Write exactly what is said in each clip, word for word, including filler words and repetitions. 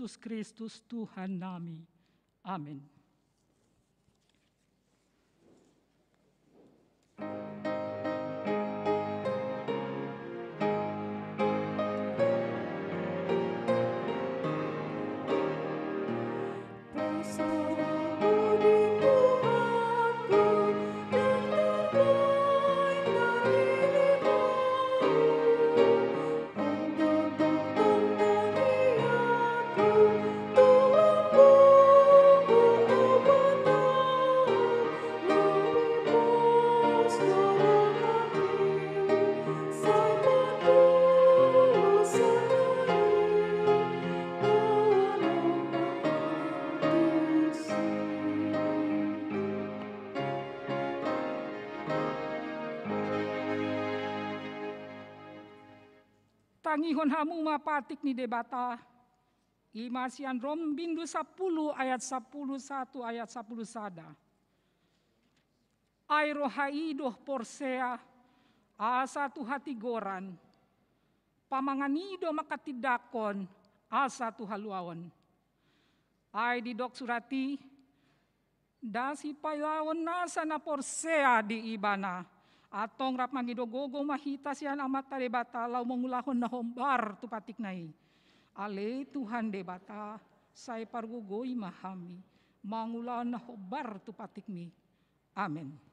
Jesus Kristus Tuhan nami. Amen. Tangihon hamu ma patik ni Debata, i ma sian Rom bindu sampulu ayat sampulu satu ayat sampulu sada. Ai roha i do porsea asa tu hatigoran, pamangan i do manghatindanghon asa tu haluaon. Ai didok surat i, nda sipailaon nasa na porsea di ibana. Antong rap mangido gogo ma hita sian Amanta Debata laho mangulahon na hombar tu patikna i. Ale Tuhan Debata, sai pargogoi ma hami mangulahon na hombar tu patikmi. Amen.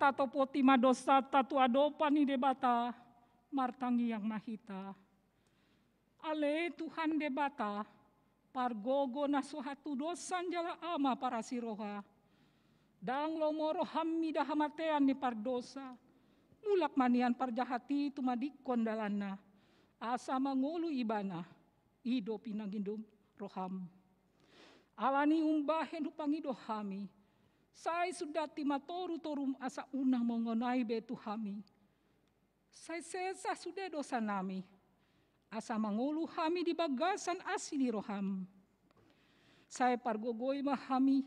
Tatopoti ma dosanta tu adopan ni Debata, martangiang ma hita. Ale Tuhan Debata, pargogo na so hatudosan jala Ama parasi roha. Ndang lomo roham mida hamatean ni pardosa. Mulak ma nian parjahat i tumadingkon dalanna, asa mangolu ibana, i do pinangido roham. Alani i umbahen hupangido hami, sai sundat i ma torutorum asa unang mangonai be tu hami. Sai sesa sude dosanami, asa mangolu hami di bagasan asi ni roham. Sai pargogoi ma hami,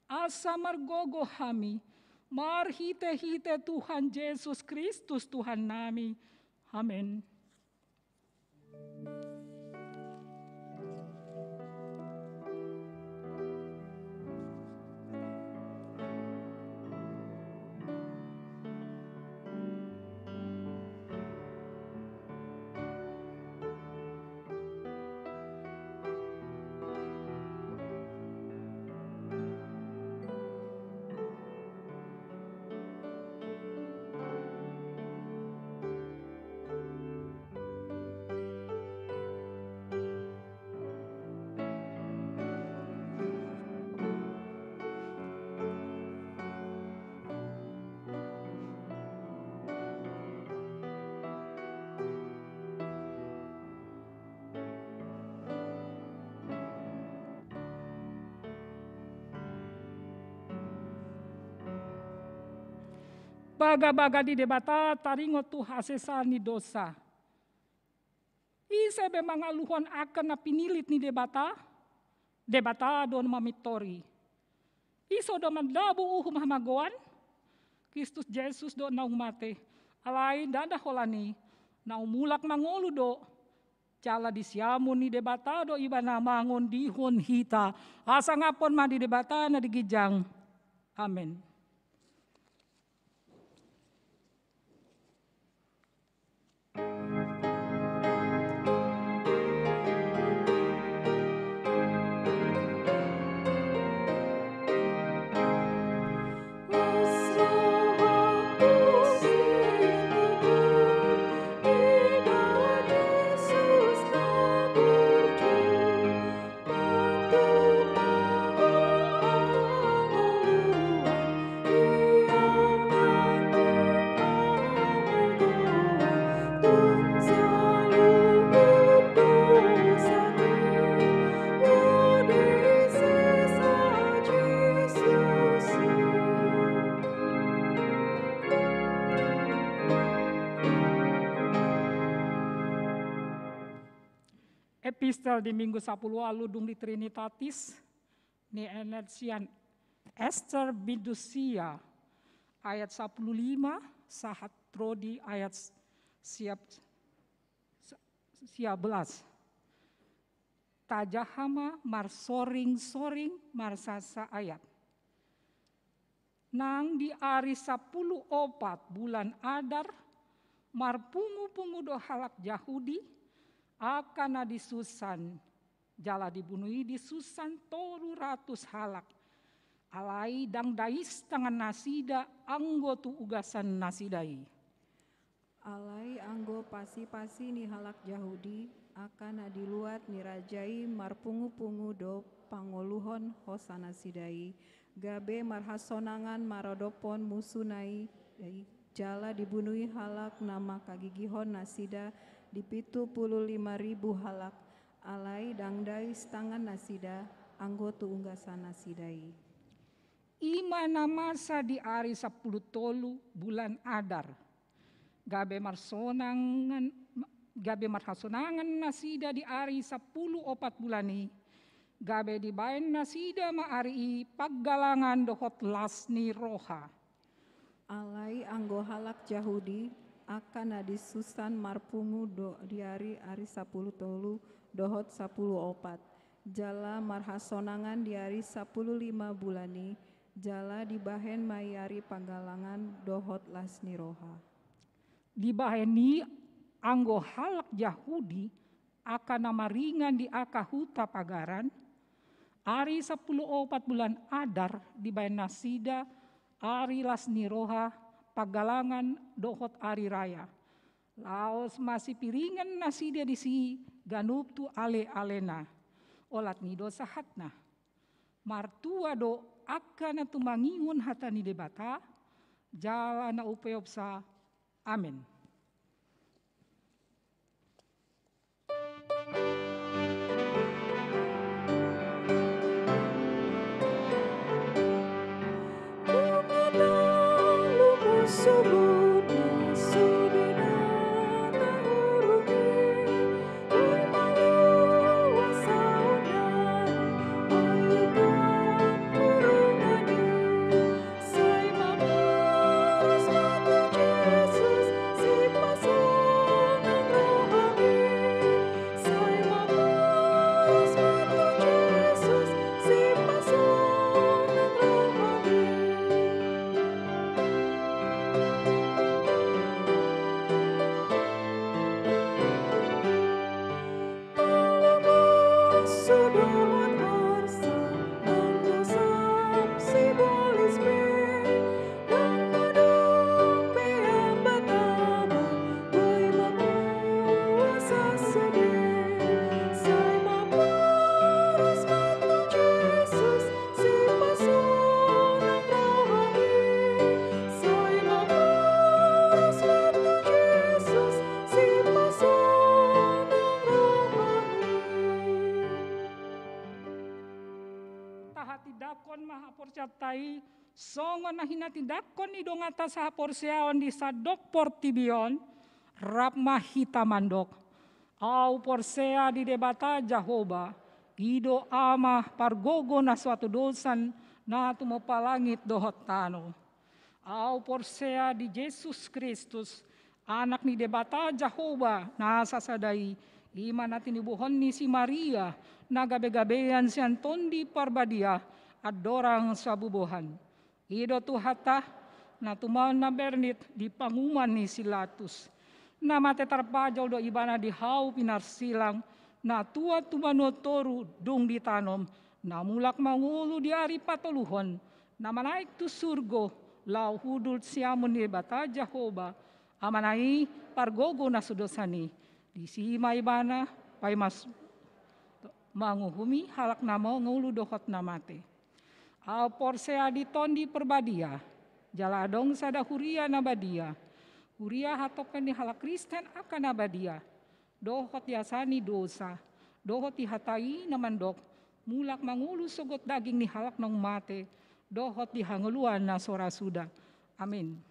asa margogo hami, marhitehite Tuhan Jesus Kristus Tuhannami. Amen. Bagabaga ni Debata taringot tu hasesaan ni dosa. Ise be mangaluhon angka na pinilit ni Debata? Debata do na mamintori. Ise do mandabu uhum hamagoan? Kristus Jesus do naung mate. Alai ndada holan i, naung mulak mangolu do. Jala di siamun ni Debata do ibana mangondihon hita. Asa ngapon ma di Debata na di ginjang. Amen. Epistel di Minggu sapuluh ualu dung di Trinitatis, nienet sian Ester bindu sia ayat sapuluh lima sahat ro di ayat s-, sia, s-, sia belas. Tajaha ma marsoring-soring marsasa ayat. Nang di ari sapuluh opat bulan Adar, marpungu-pungu do halak Jahudi, angka na di Susan, jala dibunu i di Susan tolu ratus halak. Alai ndang dais tangan nasida anggo tu ugasan nasida i. Alai anggo pasi-pasi ni halak Jahudi, angka na di luat ni raja i marpungu-pungu do pangoluhon hosa nasida i, gabe marhasonangan maradophon musuna i, jala dibunu i halak na mangkagigihon nasida di pitu puluh lima ribu halak, alai ndang dais tangan nasida anggo tu ugasan nasida i. I ma na masa di ari sapuluh tolu bulan Adar. Gabe marsonangan, gabe marhasonangan nasida di ari sapuluh opat bulan i, gabe dibaen nasida ma ari i panggalangan dohot las ni roha. Alai anggo halak Jahudi, angka na di Susan marpungu do di ari, ari sapuluh tolu dohot sapuluh opat, jala marhasonangan di ari sapuluh lima bulan i, jala dibahen ma i ari panggalangan dohot las ni roha. Dibahen i anggo halak Jahudi, angka na maringan di angka huta pagaran, ari sapuluh opat bulan Adar dibahen nasida ari las ni roha, panggalangan dohot ari raya. Laos masipiringan nasida disi ganup tu ale-alena. Olat ni i do sahatna. Martua do angka na tumangihon hata ni Debata, jala na umpeopsa. Amen. na hinatindangkon ni donganta sahaporseaon di sandok portibi on, rap ma hita mandok: Ahu porsea di Debata Jahowa, i do Ama pargogo na so hatudosan, na tumompa langit dohot tano. Ahu porsea di Jesus Kristus, Anak ni Debata Jahowa na sasada i, i ma na tinibohon ni si Maria, na gabegabean sian Tondi Parbadia, andorang so habubohan. I do Tuhanta, na tumaon na bernit di panguhuman ni si Latus. Na mate tarpajal do Ibana di hau pinarsilang, na tuat tu banua toru dung ditanom, na mulak mangolu di ari patoluhon, na manaek tu surgo, laho hundul siamun ni Debata Jahowa, Amana i pargogo na so dosan i. Disi ma Ibana paima s-, manguhumi halak na mangolu dohot na mate. Ahu porsea di Tondi Parbadia, jala adong sada huria na badia, huria hatoppean ni halak Kristen angka na badia, dohot di asa ni dosa, dohot di hata i na mandok: Mulak mangolu sogot daging ni halak naung mate, dohot di hangoluan na so ra suda. Amin.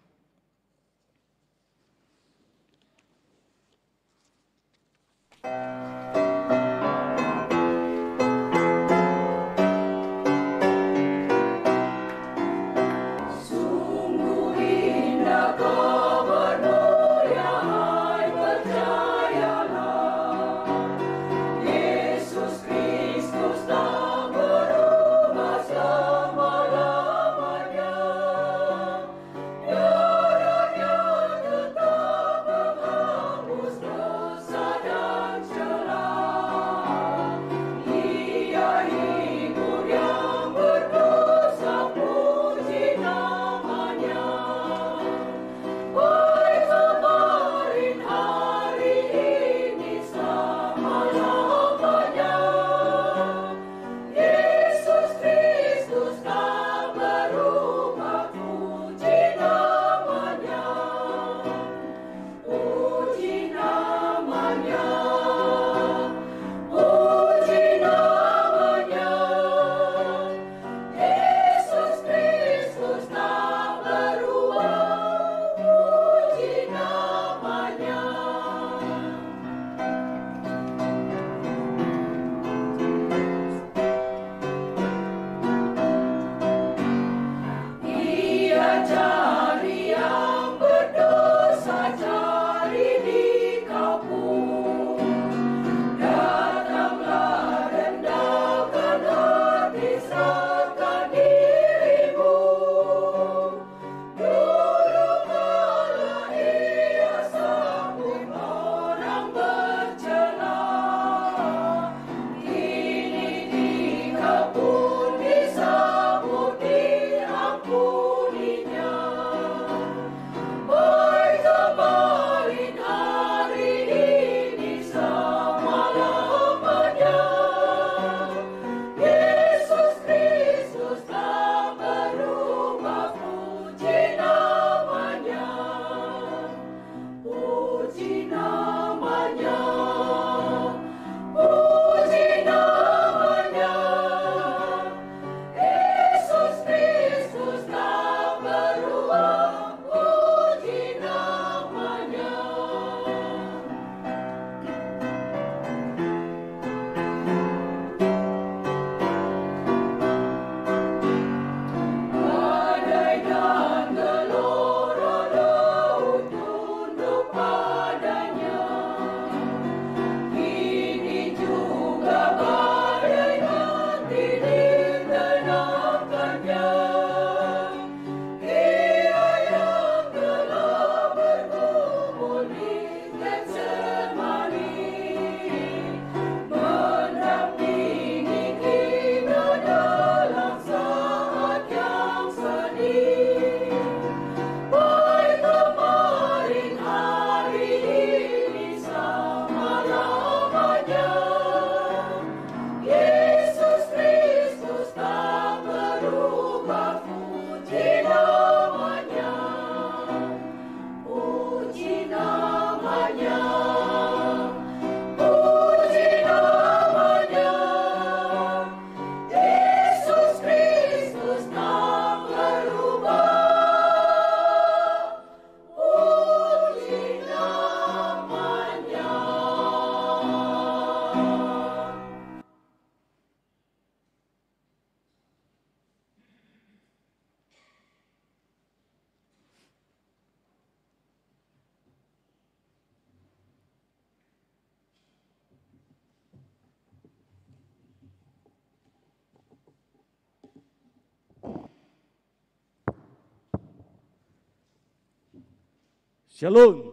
Shalom.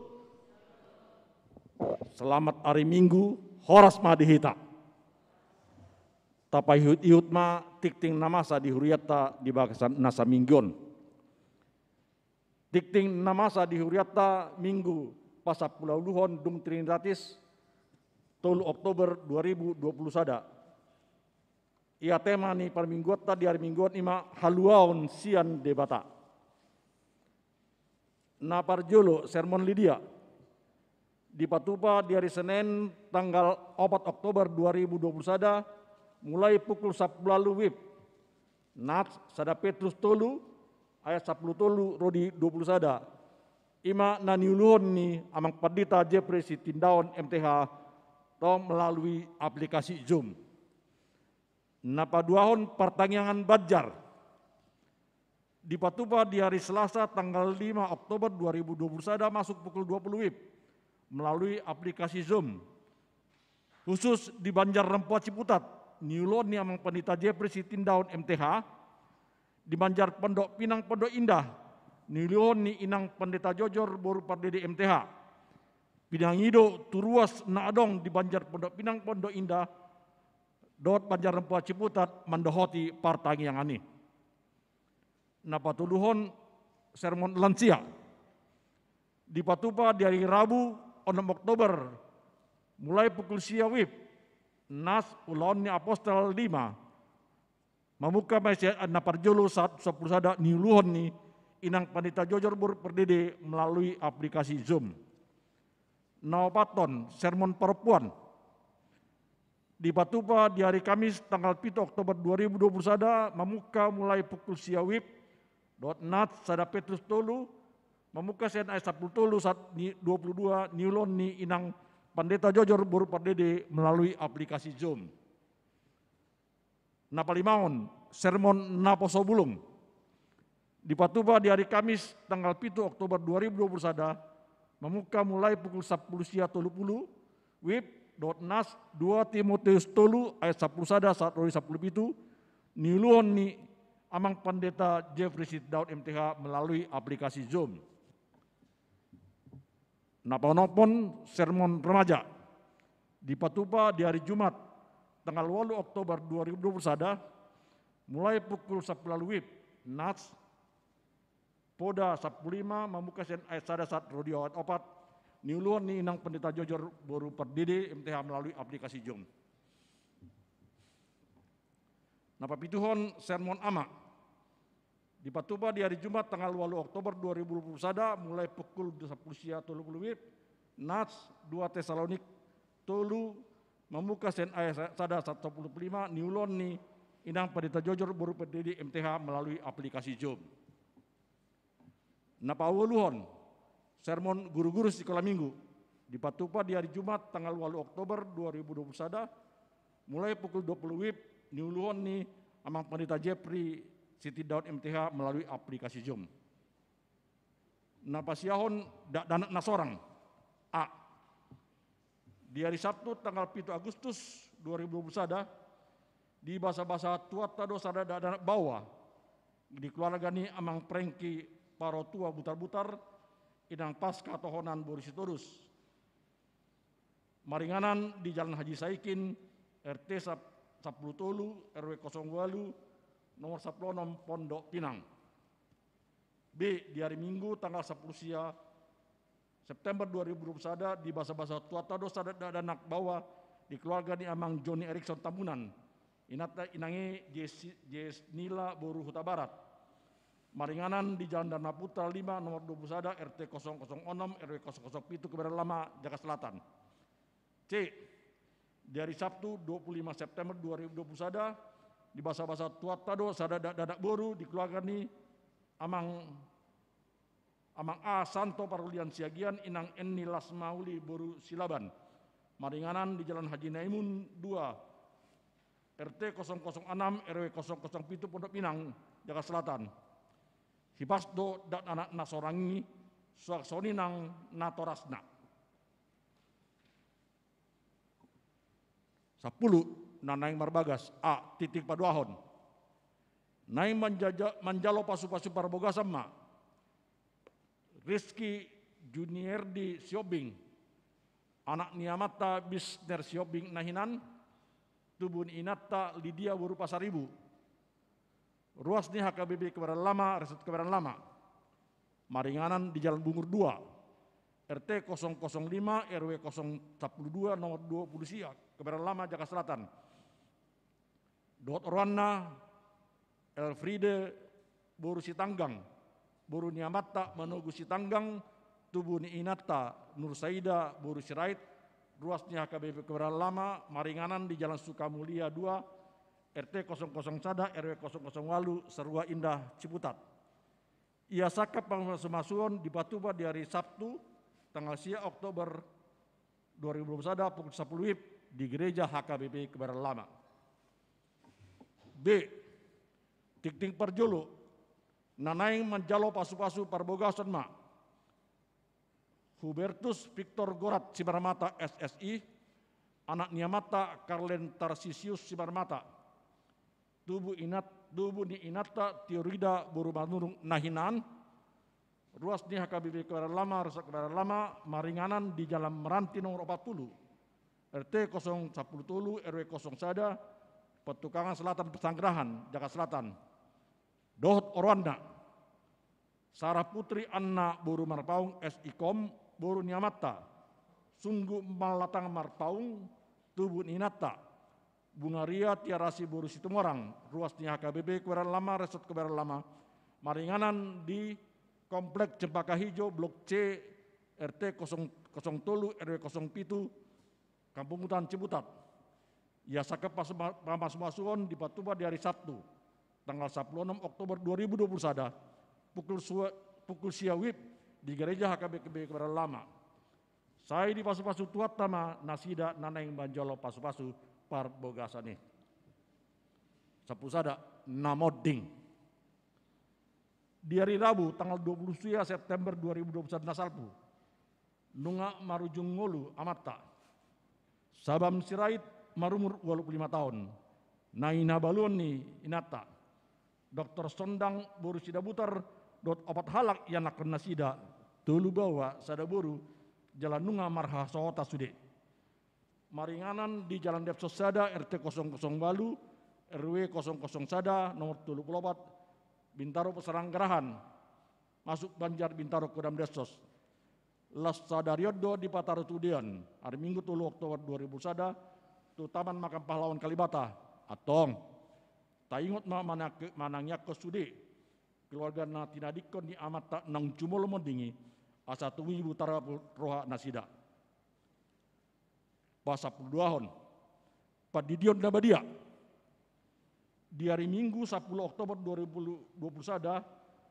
Selamat hari Minggu, horas ma di hita. Tapaihut-ihut ma tingting na masa di hurianta di bagasan na saminggu on. Tingting na masa di hurianta Minggu pasampuluualuhon dung Trinitatis, tolu Oktober dua ribu dua puluh sada. Ia tema ni parmingguanta di hari Minggu on i ma haluaon sian Debata. Na parjolo, sermon Lidia. Dipatupa di hari Senin tanggal opat Oktober dua ribu dua puluh sada, mulai pukul sampulu ualu WIB. Nats sada Petrus tolu, ayat sampulu tolu ro di dua puluh sada. I ma na niuluhon ni Amang Pandita Jeffrey Sitindaon M T H, tong melalui aplikasi Zoom. Na paduahon, partangiangan banjar. Dipatupa di hari Selasa tanggal lima Oktober dua ribu dua puluh sada masuk pukul dua puluh WIB melalui aplikasi Zoom. Khusus di Banjar Rempoha Ciputat, niuluhon ni Amang Pandita Jeffrey Sitindaon M T H, di Banjar Pondok Pinang Pondok Indah, niuluhon ni Inang Pandita Jojor boru Pardede M T H. Pinangido tu ruas na adong di Banjar Pondok Pinang Pondok Indah, dohot Banjar Rempoha Ciputat mandohoti partangiangan i. Na patoluhon, sermon lansia. Dipatupa di hari Rabu onom Oktober, mulai pukul sia WIB. Nats ulaon ni Apostel lima. Mamungka ma sian na parjolo sahat sampulu sada, niuluhon ni Inang Pandita Jojor boru Pardede melalui aplikasi Zoom. Na opathon, sermon parompuan. Dipatupa di hari Kamis tanggal pitu Oktober dua ribu dua puluh sada, mamungka mulai pukul sia WIB, dohot Nats sada Petrus tolu, mamungka sian ayat sampulu tolu sahat ni dua puluh dua, niuluhon ni Inang Pandita Jojor boru Pardede melalui aplikasi Zoom. Na palimaon, sermon naposobulung. Dipatupa di hari Kamis tanggal pitu Oktober dua ribu dua puluh sada, mamungka mulai pukul sampulu sia tolu pulu, WIB, dohot Nats dua Timoteus tolu ayat sampulu sada sahat ro di sampulu pitu, niuluhon ni Amang Pandita Jeffrey Sitindaon M T H melalui aplikasi Zoom. Na paonomhon, sermon remaja. Dipatupa di hari Jumat tanggal ualu Oktober dua ribu dua puluh sada, mulai pukul sampulu ualu WIB. Nats poda sampulu lima, mamungka sian ayat sada sahat ro di ayat opat, niuluhon ni Inang Pandita Jojor boru Pardede M T H melalui aplikasi Zoom. Na papituhon, sermon ama. Dipatupa di hari Jumat tanggal ualu Oktober dua ribu dua puluh sada, mulai pukul sampulu sia tolu pulu WIB. Nats dua Tesalonik tolu, mamungka sian ayat sada sahat sampulu lima, niuluhon ni Inang Pandita Jojor boru Pardede M T H melalui aplikasi Zoom. Na paualuhon, sermon guru-guru sikola minggu. Dipatupa di hari Jumat tanggal ualu Oktober dua ribu dua puluh sada, mulai pukul dua pulu WIB, niuluhon ni Amang Pandita Jeffrey Sitindaon M T H melalui aplikasi Zoom. Na pasiahon, dakdanak na sorang. A. Di hari Sabtu tanggal pitu Agustus dua ribu dua puluh sada, dibasabasa Tuhanta do sada dakdanak baoa, di keluarga ni Amang Prengki Parotua Butarbutar, Inang Paska Tohonan boru Sitorus. Maringanan di Jalan Haji Saikin, R T sap-, sampulu tolu, R W kosong ualu, nomor sampulu onom, Pondok Pinang. B. Di hari Minggu tanggal sampulu sia September dua ribu dua puluh sada, dibasabasa Tuhanta do sada dakdanak baoa di keluarga ni Amang Joni Erikson Tambunan. Inanta, inangi Jes-, Jesnila boru Hutabarat. Maringanan di Jalan Dharmaputra lima, nomor dua puluh sada, R T kosong kosong onom, R W kosong kosong pitu, Kebayoran Lama, Jakarta Selatan. C. Di hari Sabtu dua pulu lima September dua ribu dua puluh sada, dibasabasa Tuhanta do sada dakdanak boru di keluarga ni Amang, Amang A Santo Parulian Siagian, Inang Eni Lasmauli boru Silaban. Maringanan di Jalan Haji Naimun dua, R T kosong kosong enam, R W kosong kosong pitu, Pondok Pinang, Jakarta Selatan. Hipas do dakdanak na sorang i, suang songon i nang natorasna. Sampulu, na naeng marbagas. A. Tingting paduahon. Naeng manjaja-, manjalo pasu-pasu parbogasan ma Rizky Junierdi Sihombing, anak ni amanta Bisner Sihombing na hinan, tubu ni inanta Lidia boru Pasaribu. Ruas ni H K B P Kebayoran Lama, Resort Kebayoran Lama. Maringanan di Jalan Bungur dua, R T kosong kosong lima, R W kosong sapuluh dua, nomor dua puluh sia, Kebayoran Lama, Jakarta Selatan. Dohot oroanna Elfriede boru Sitanggang, boru ni amanta Manogu Sitanggang, tubu ni inanta Nursaida boru Sirait, ruas ni H K B P Kebayoran Lama, maringanan di Jalan Sukamulia dua, R T kosong kosong sada, R W kosong kosong walu, Sarua Indah, Ciputat. Ia sangkap pamasumasuon dipatupa di ari Sabtu, tanggal sia Oktober dua ribu dua puluh sada, pukul sapuluh WIB di Gereja H K B P Kebayoran Lama. B. Tingting parjolo, na naeng manjalo pasupasu parbogason ma Hubertus Victor Gorat Simarmata, S S I, anak ni amanta Karlen Tarsisius Simarmata, tubu inat, tubu ni inanta Tiorida boru Manurung na hinan, ruas ni H K B P Kebayoran Lama, Resort Kebayoran Lama, maringanan di Jalan Meranti nomor opat puluh, R T kosong sapuluh tolu, R W kosong sada, Petukangan Selatan, Pesanggerahan, Jakarta Selatan. Dohot oroanna Sarah Putri Anna boru Marpaung, S I Kom, boru ni amanta Sunggu Mallatang Marpaung, tubu ni inanta Bungaria Tiarasi boru Situmorang, ruas ni H K B P Kebayoran Lama, Resort Kebayoran Lama, maringanan di Komplek Cempaka Hijo, Blok C, R T kosong kosong tolu, R W kosong pitu, Kampung Hutan, Ciputat. Ia sangkap pasu-, pamasumasuon dipatupa di ari Sabtu, tanggal sapuluh onom Oktober dua ribu dua puluh sada, pukul sua-, pukul sia WIB di Gereja H K B P Kebayoran Lama. Sai dipasupasu Tuhanta ma nasida na naeng manjalo pasupasu parbogason i. Sampulu sada, na monding. Di ari Rabu, tanggal dua puluh sia September dua ribu dua puluh sada na salpu, nunga marujung ngolu amanta Sabam Sirait, marumur ualu pulu lima taon, na hinabaluon ni inanta Doktor Sondang boru Sidabutar, dohot opat halak ianakkon nasida, tolu baoa, sada boru, jala nunga marhasohotan sude. Maringanan di Jalan Depsot sada, R T kosong kosong walu, R W kosong kosong sada, nomor tolu pulu opat, Bintaro, Pesanggerahan, masuk Banjar Bintaro, Kodam Depsot. Las sadari on do dipataru tu sudean, ari Minggu tolu Oktober dua ribu sada, tu Taman Makam Pahlawan Kalibata. Antong, taingot ma manang-, manangiangkon sude keluarga na tinadingkon ni amanta naung jumolo monding i, asa tung ibu tarapul roha nasida. Pasampuluduahon, pandidion na badia. Di ari Minggu sapuluh Oktober dua ribu dua puluh sada,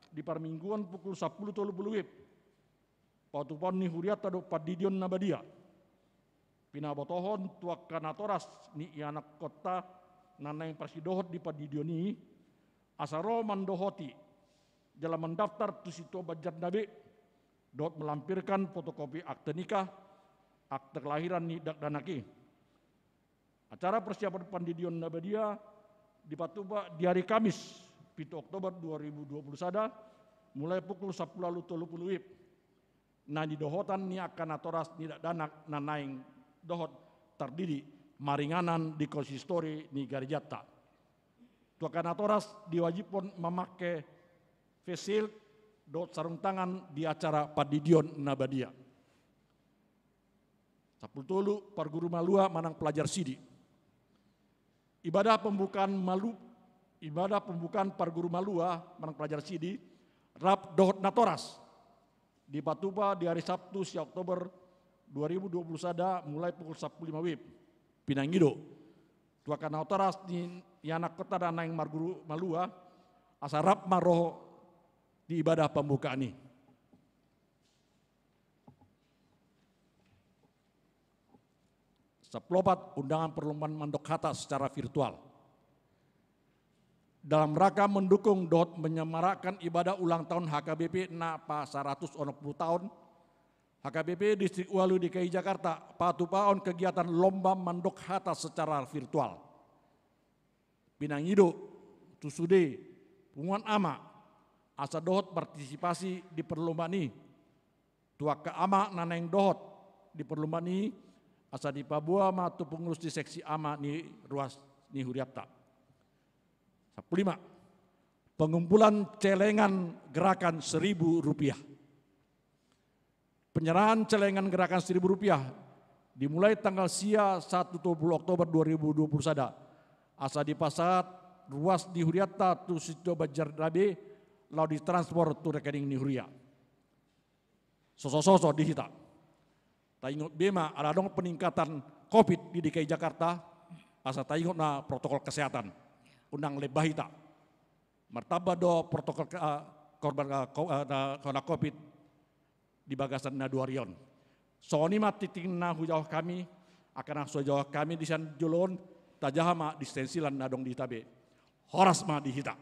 di parmingguon pukul sapuluh tolu pulu WIB, patupaon ni hurianta do pandidion na badia. Pinabotohon tu angka natoras ni ianakkonta na naeng parsidohot di pandidion i, asa ro mandohoti jala mandaftar tu situan banjarna be, dohot melampirkan fotokopi akte nikah, akte kelahiran ni dakdanak i. Acara persiapan pandidion na badia dipatupa di ari Kamis, pitu Oktober dua ribu dua puluh sada, mulai pukul sapuluh ualu tolu pulu WIB. Na nidohotan ni angka natoras ni dakdanak na naeng dohot tardidi maringanan di konsistori ni garejanta. Tu angka natoras diwajibkon mamangke face shield dohot sarung tangan di acara pandidion na badia. Sampulu tolu, parguru malua manang pelajar sidi. Ibadah pembukaan malu-, ibadah pembukaan parguru malua manang pelajar sidi, rap dohot natoras, dipatupa di ari Sabtu sia Oktober dua ribu dua puluh sada, mulai pukul sapuluh lima WIB. Pinangido tu angka natoras ni ianakkonta na naeng marguru malua, asa rap ma ro di ibadah pembukaan i. Sampulu opat, undangan perlombaan mandok hata secara virtual. Dalam rangka mendukung dohot menyemarakkan ibadah ulang tahun H K B P na pa saratus onom pulu taon, H K B P Distrik Walu D K I Jakarta patupaon kegiatan lomba mandok hata secara virtual. Pinangido tu sude punguan ama asa dohot partisipasi di perlombaan i. tu angka ama na naeng dohot di parlombaan i, asa dipaboa ma tu pengurus di seksi ama ni ruas ni hurianta. Sampulu lima. Pengumpulan celengan gerakan seribu rupiah. Penyerahan celengan gerakan seribu rupiah dimulai tanggal sia satu dua puluh Oktober dua ribu dua puluh sada. Asa dipasahat ruas ni hurianta tu Sitio Banjar Dabe, laho ditransfer tu rekening ni huria. Soso-soso di hita. Taingot be ma ala adong peningkatan covid di D K I Jakarta, asa taingot ma protokol kesehatan. Unang lebah hita. Martamba do protokol ke-, ah, korban, ah, ko-, ah, na, kena covid di bagasan na dua ari on. Songon i ma tingting na hujahahon hami, angka na so hujahahon hami di sian jolo on, tajaha ma distensilan na adong di hita be. Horas ma di hita.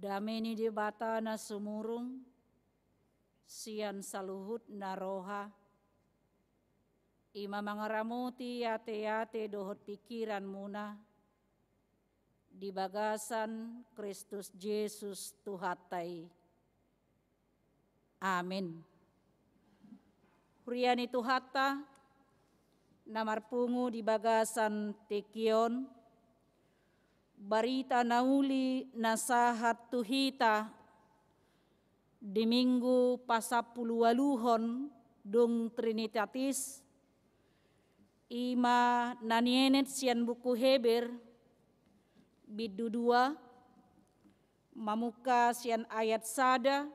Dame ni Debata na sumurung sian saluhut na roha, i ma mangaramoti ate-ate dohot pingkiranmuna di bagasan Kristus Jesus Tuhanta i. Amin. Huria ni Tuhanta, na marpungu di bagasan tingki on, barita na uli na sahat tu hita di Minggu pasampuluualuhon dung Trinitatis, i ma na nienet sian buku Heber, bindu dua, mamungka sian ayat sada,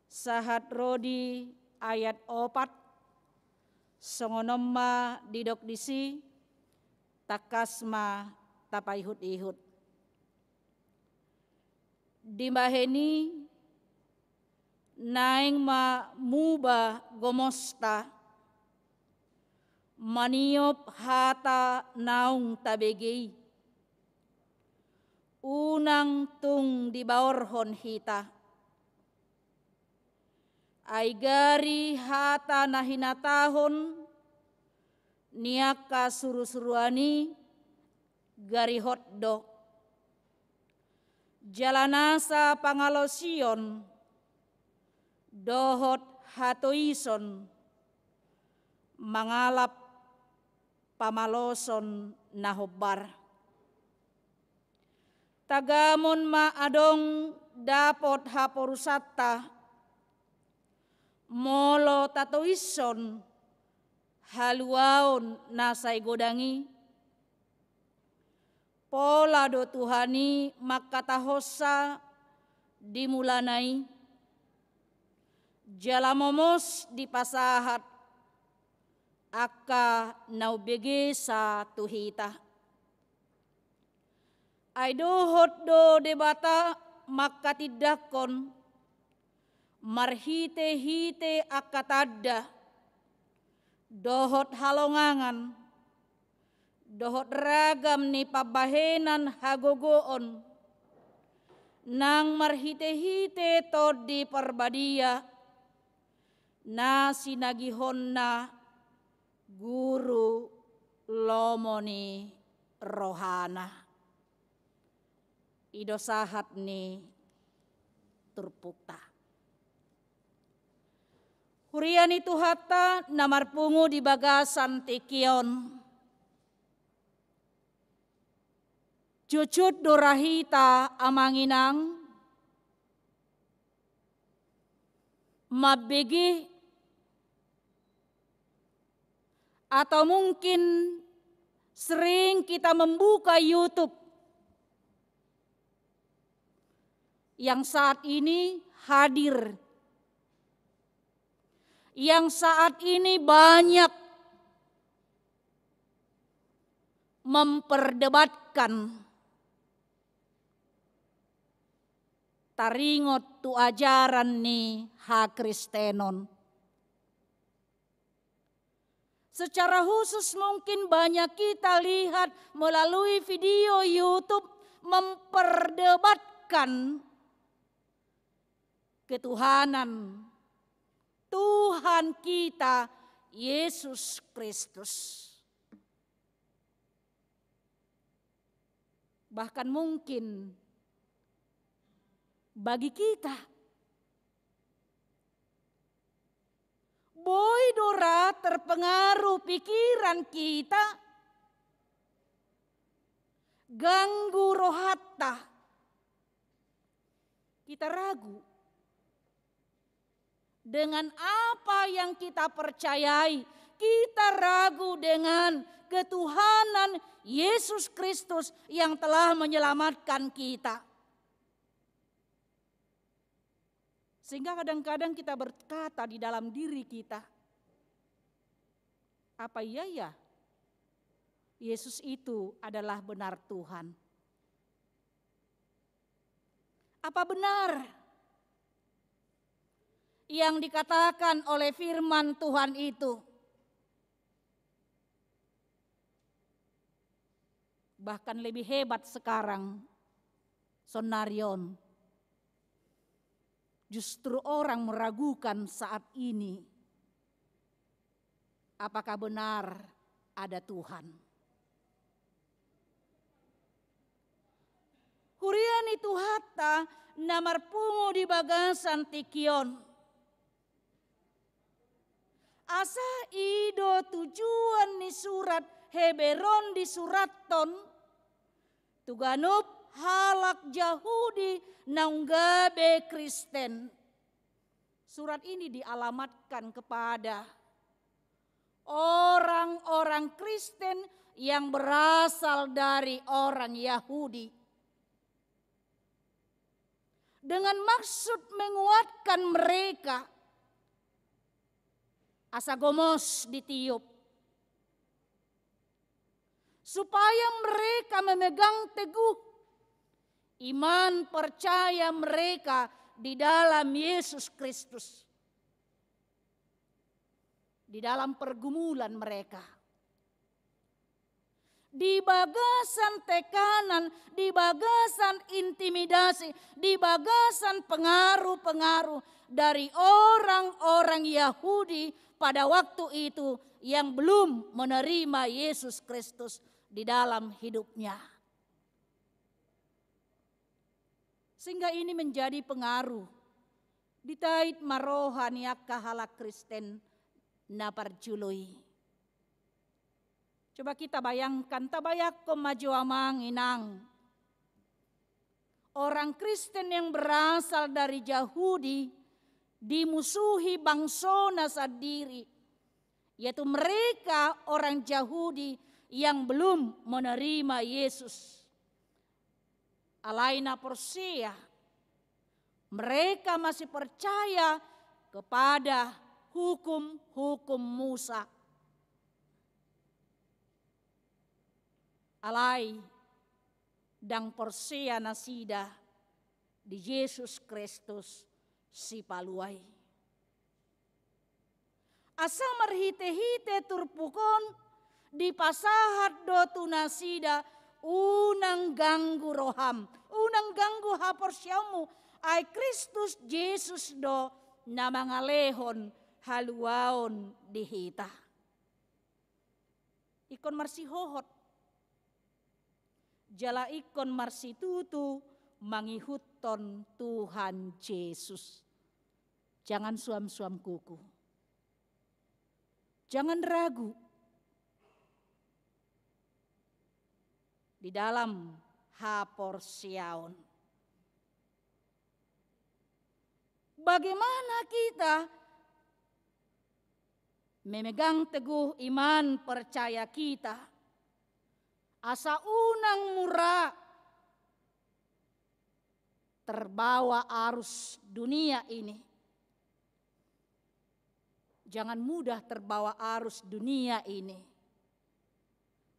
sahat ro di ayat opat, songon on ma didok disi, tangkas ma tapaihut-ihut. Dibahen i naeng ma muba gomosta, maniop hata naung tabege i. Unang tung dibaorhon hita. Ai gari hata na hinatahon ni angka surusuruan i gari hot do. Jala nasa pangalaosion dohot hatoison mangalap pamaloson na hombar. Tagamon ma adong dapot haporusanta, molo tatoishon haluaon na sai godang i. Pola do Tuhan i mangkatahonsa di mulana i, jala momos dipasahat angka na umbegesa tu hita. Ai dohot do Debata mangkatindangkon marhitehite angka tanda dohot halongangan dohot ragam ni pambahenan hagogoon, nang marhitehite Tondi Parbadia na sinagihonna guru lomo ni rohana. I do sahat ni turpukta. Huria ni Tuhanta na marpungu di bagasan tingki on. Jujut do ra hita, amang inang, mambege, atau mungkin sering kita membuka YouTube yang saat ini hadir, yang saat ini banyak memperdebatkan taringot tu ajaran ni hakristenon. Secara khusus mungkin banyak kita lihat melalui video YouTube memperdebatkan ketuhanan Tuhan kita, Yesus Kristus. Bahkan mungkin bagi kita, boi do ra terpengaruh pikiran kita, ganggu rohanta. Kita ragu dengan apa yang kita percayai, kita ragu dengan ketuhanan Yesus Kristus yang telah menyelamatkan kita. Sehingga kadang-kadang kita berkata di dalam diri kita, "Apa iya ya Yesus itu adalah benar Tuhan? Apa benar yang dikatakan oleh firman Tuhan itu?" Bahkan lebih hebat sekarang, sonari on. Justru orang meragukan saat ini, apakah benar ada Tuhan? Huria ni Tuhanta na marpungu di bagasan tingki on. Asa i do tujuan ni surat Heber on disurathon tu ganup halak Jahudi naung gabe Kristen. Surat ini dialamatkan kepada orang-orang Kristen yang berasal dari orang Yahudi, dengan maksud menguatkan mereka asa gomos ditiup, supaya mereka memegang teguh iman percaya mereka di dalam Yesus Kristus, di dalam pergumulan mereka, di bagasan tekanan, di bagasan intimidasi, di bagasan pengaruh-pengaruh dari orang-orang Yahudi pada waktu itu yang belum menerima Yesus Kristus di dalam hidupnya. Sehingga ini menjadi pengaruh di tait ma roha ni angka halak Kristen na parjolo i. Coba kita bayangkan, tabayangkon ma jo, amang inang. Orang Kristen yang berasal dari Jahudi dimusuhi bangsona sandiri, yaitu mereka orang Jahudi yang belum menerima Yesus. Alai na porsea, mereka masih percaya kepada hukum-hukum Musa. Alai ndang porsea nasida di Jesus Kristus Sipalua i. Asa marhite-hite turpuk on dipasahat do tu nasida, unang ganggu roham, unang ganggu haporseaonmu, ai Kristus Jesus do na mangalehon haluaon di hita. Ingkon marsihohot jala ingkon marsitutu mangihuthon Tuhan Jesus. Jangan suam-suam kuku. Jangan ragu di dalam haporseaon. Bagaimana kita memegang teguh iman percaya kita, asa unang mura terbawa arus dunia ini. Jangan mudah terbawa arus dunia ini,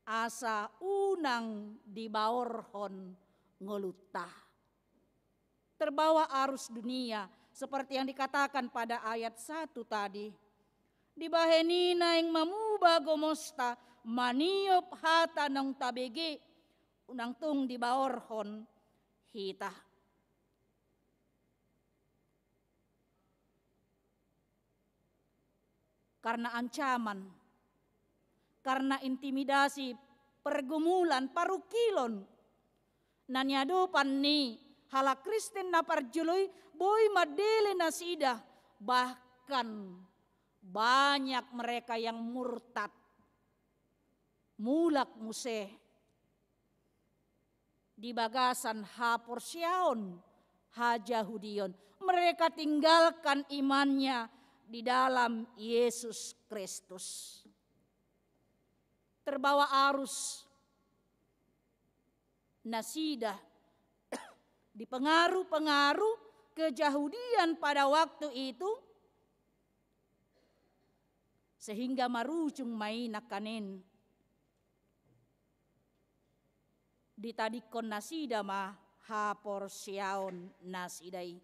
asa unang dibaorhon ngolunta. Terbawa arus dunia, seperti yang dikatakan pada ayat satu tadi. Dibahen i naeng mamuba gomosta, maniop hata naung tabege, unang tung dibaorhon hita. Karena ancaman, karena intimidasi, pergumulan, parungkilon na niadopan ni halak Kristen na parjolo i, boi mandele nasida, bahkan banyak mereka yang murtad, mulak muse di bagasan haporseaon hajahudion. Mereka tinggalkan imannya di dalam Yesus Kristus. Terbawa arus nasida di pengaruh-pengaruh kejahudian pada waktu itu, sehingga marujung ma i nangkaning ditadingkon nasida ma haporseaon nasida i.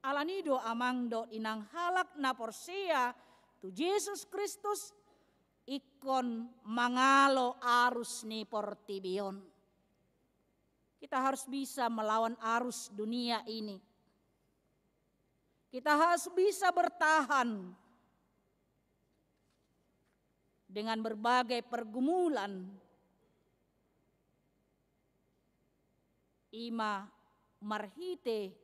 Alani do amang dohot inang, halak na porsea tu Jesus Kristus ingkon mangalo arus ni portibi on. Kita harus bisa melawan arus dunia ini. Kita harus bisa bertahan dengan berbagai pergumulan. Ima marhite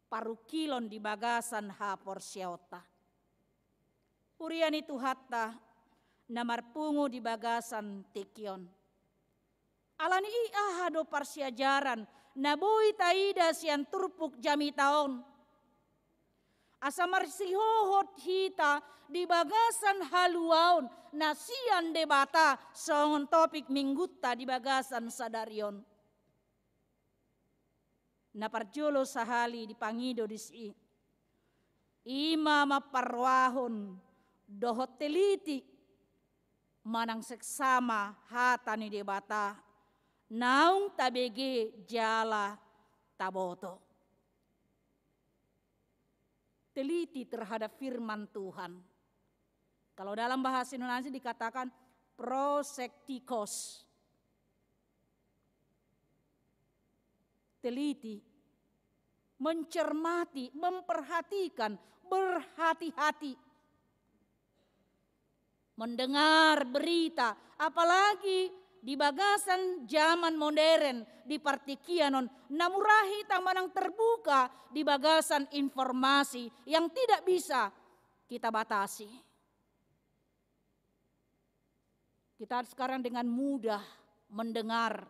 parungkilon di bagasan haporseaonta. Huria ni Tuhanta na marpungu di bagasan tingki on. Alani i aha do parsiajaran na boi taida sian turpuk jamita on? Asa marsihohot hita di bagasan haluaon na sian Debata songon topik minggunta di bagasan sadari on. Na parjolo sahali dipangido disi, ima ma parrohahon dohot teliti manang seksama hata ni Debata naung tabege jala taboto. Teliti terhadap firman Tuhan. Kalau dalam bahasa Indonesia dikatakan prosektikos. Teliti, mencermati, memperhatikan, berhati-hati. Mendengar berita, apalagi di bagasan zaman modern, di partingkian on, na mura hita manang terbuka di bagasan informasi yang tidak bisa kita batasi. Kita sekarang dengan mudah mendengar,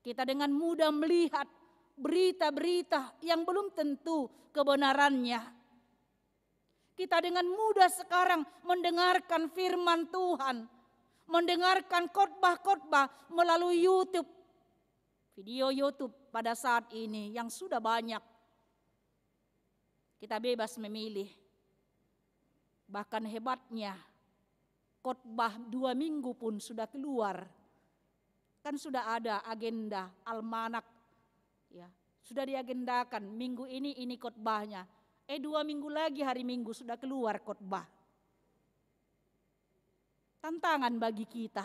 kita dengan mudah melihat berita-berita yang belum tentu kebenarannya. Kita dengan mudah sekarang mendengarkan firman Tuhan, mendengarkan khotbah-khotbah melalui YouTube, video YouTube pada saat ini yang sudah banyak. Kita bebas memilih. Bahkan hebatnya, khotbah dua minggu pun sudah keluar. Kan sudah ada agenda, almanak, ya, sudah diagendakan, minggu ini, ini khotbahnya. Eh, dua minggu lagi hari Minggu sudah keluar khotbah. Tantangan bagi kita.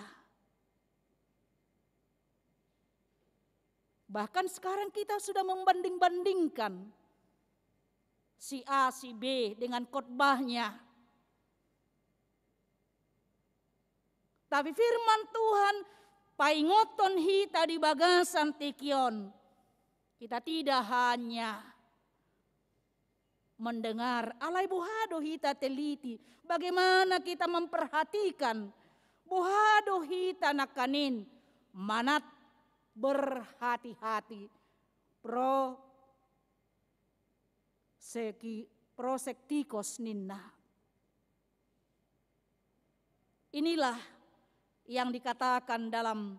Bahkan sekarang kita sudah membanding-bandingkan si A, si B dengan khotbahnya. Tapi firman Tuhan paingothon hita di bagasan tingki on. Kita tidak hanya mendengar, alai boha do hita teliti, bagaimana kita memperhatikan, boha do hita nangkaning manat berhati-hati, pro seki-, prosektikos ninna. Inilah yang dikatakan dalam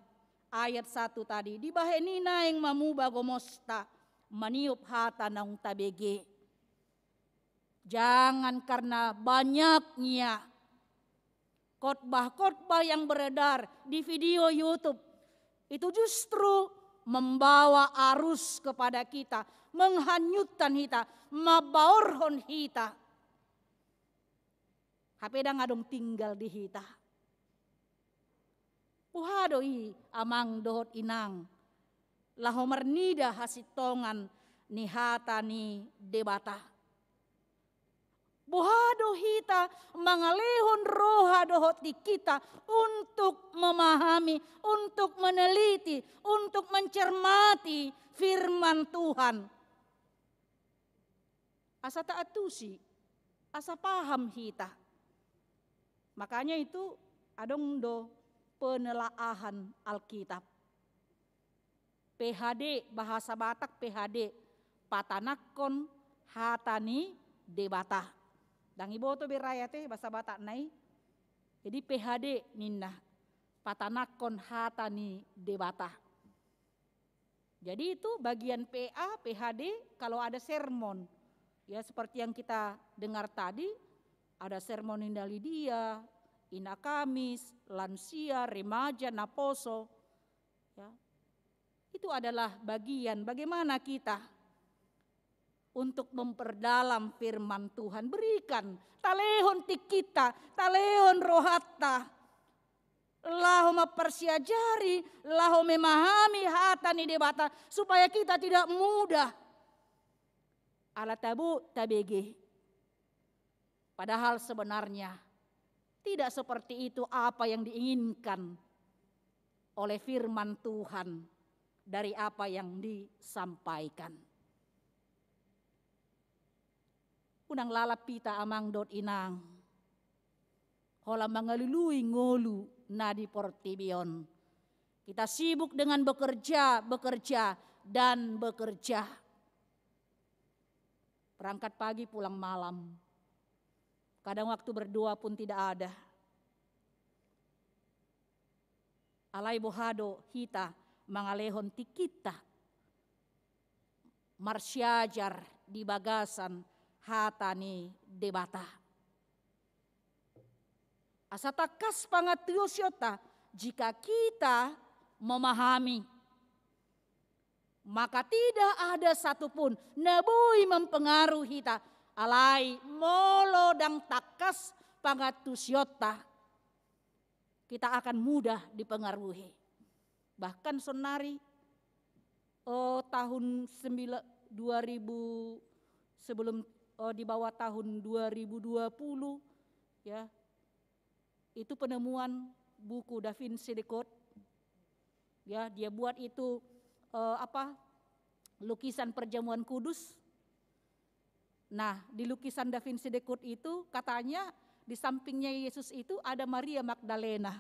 ayat satu tadi, dibahen i naeng ma muba gomosta maniop hata naung tabege. Jangan karena banyaknya khotbah-khotbah yang beredar di video YouTube itu justru membawa arus kepada kita, menghanyutkan hita, mambaorhon hita. Hape ndang adong tinggal di hita. Boha do i, amang dohot inang, laho marnida hasintongan ni hata ni Debata? Boha do hita mangalehon roha dohot tingkinta untuk memahami, untuk meneliti, untuk mencermati firman Tuhan? Asa taantusi, asa paham hita. Makanya itu adong do penelaahan Alkitab. P H D, bahasa Batak P H D, patanakkon hata ni Debata. Ndang iboto be rakyat e bahasa Batak na i. Jadi P H D ninna, patanakkon hata ni Debata. Jadi itu bagian P A, P H D, kalau ada sermon. Ya, seperti yang kita dengar tadi, ada sermon Indah Lidia, Ina Kamis, lansia, remaja, naposo. Ya. Itu adalah bagian bagaimana kita untuk memperdalam firman Tuhan. Berikan, talehon tingkinta, talehon rohanta. Laho mamparsiajari, laho memahami hata ni Debata, supaya kita tidak mudah ala tabo tabege. Padahal sebenarnya tidak seperti itu apa yang diinginkan oleh firman Tuhan dari apa yang disampaikan. Unang lalap hita, amang dohot inang, holan mangalului ngolu na di portibi on. Kita sibuk dengan bekerja, bekerja, dan bekerja. Berangkat pagi, pulang malam. Kadang waktu berdoa pun tidak ada. Alai boha do hita mangalehon tingkinta marsiajar di bagasan hata ni Debata? Asa tangkas pangantusionta, jika kita memahami, maka tidak ada satupun na boi mempengaruhi hita. Alai molo ndang tangkas pangantusionta, kita akan mudah dipengaruhi. Bahkan sonari, eh, tahun sembilan, dua ribu, sebelum, eh, di bawah tahun dua ribu dua puluh, ya, itu penemuan buku Da Vinci Decode. Ya, dia buat itu, eh, apa, lukisan perjamuan kudus. Nah, di lukisan Da Vinci Decode itu katanya di sampingnya Yesus itu ada Maria Magdalena.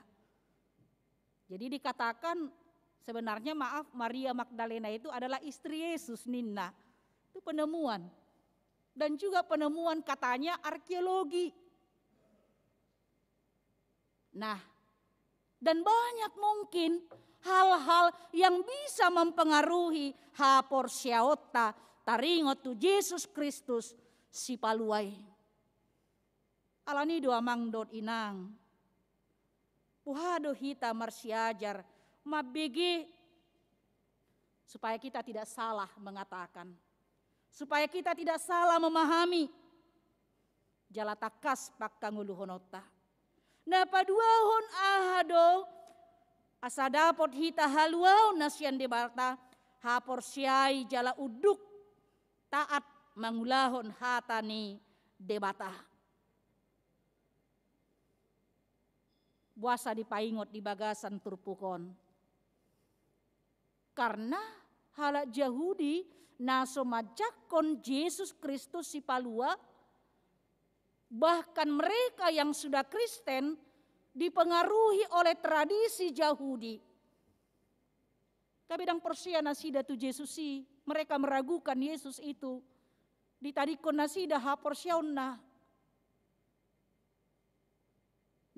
Jadi dikatakan sebenarnya, maaf, Maria Magdalena itu adalah istri Yesus ninna. Itu penemuan. Dan juga penemuan katanya arkeologi. Nah, dan banyak mungkin hal-hal yang bisa mempengaruhi haporseaonta taringot tu Jesus Kristus Sipalua i. Alani do, amang dohot inang, boha do hita marsiajar, mambege, supaya kita tidak salah mengatakan, supaya kita tidak salah memahami. Jala tangkas pangkangoluhononta. Na paduahon, aha do asa dapot hita haluaon na sian Debata? Haporseai jala unduk taat mangulahon hata ni Debata. Boasa dipaingot di bagasan turpuk on? Karena halak Jahudi na so manjangkon Jesus Kristus Sipalua, bahkan mereka yang sudah Kristen dipengaruhi oleh tradisi Jahudi. Gabe ndang porsea nasida tu Jesus i, mereka meragukan Yesus itu. Ditadingkon nasida haporseaonna.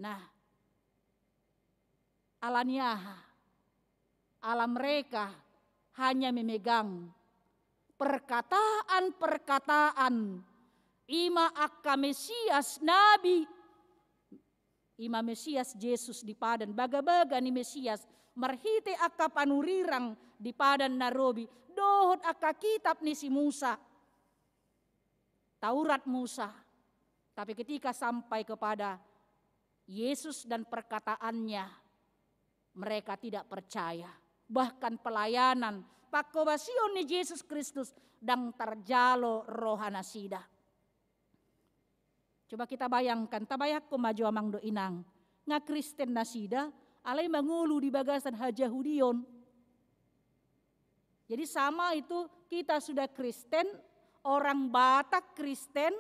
Nah, ala ni aha? Ala mereka hanya memegang perkataan-perkataan, i ma angka Mesias, nabi, i ma Mesias Jesus di padan, bagabaga ni Mesias, marhite angka panurirang di padan na robi, dohot angka kitab ni si Musa, Taurat Musa. Tapi ketika sampai kepada Yesus dan perkataannya, mereka tidak percaya. Bahkan pelayanan, pangkobasion ni Jesus Kristus ndang tarjalo roha nasida. Coba kita bayangkan, tabayangkon ma jo amang dohot inang. Nga Kristen nasida, alai mangolu di bagasan hajahudion. Jadi sama itu, kita sudah Kristen, orang Batak Kristen,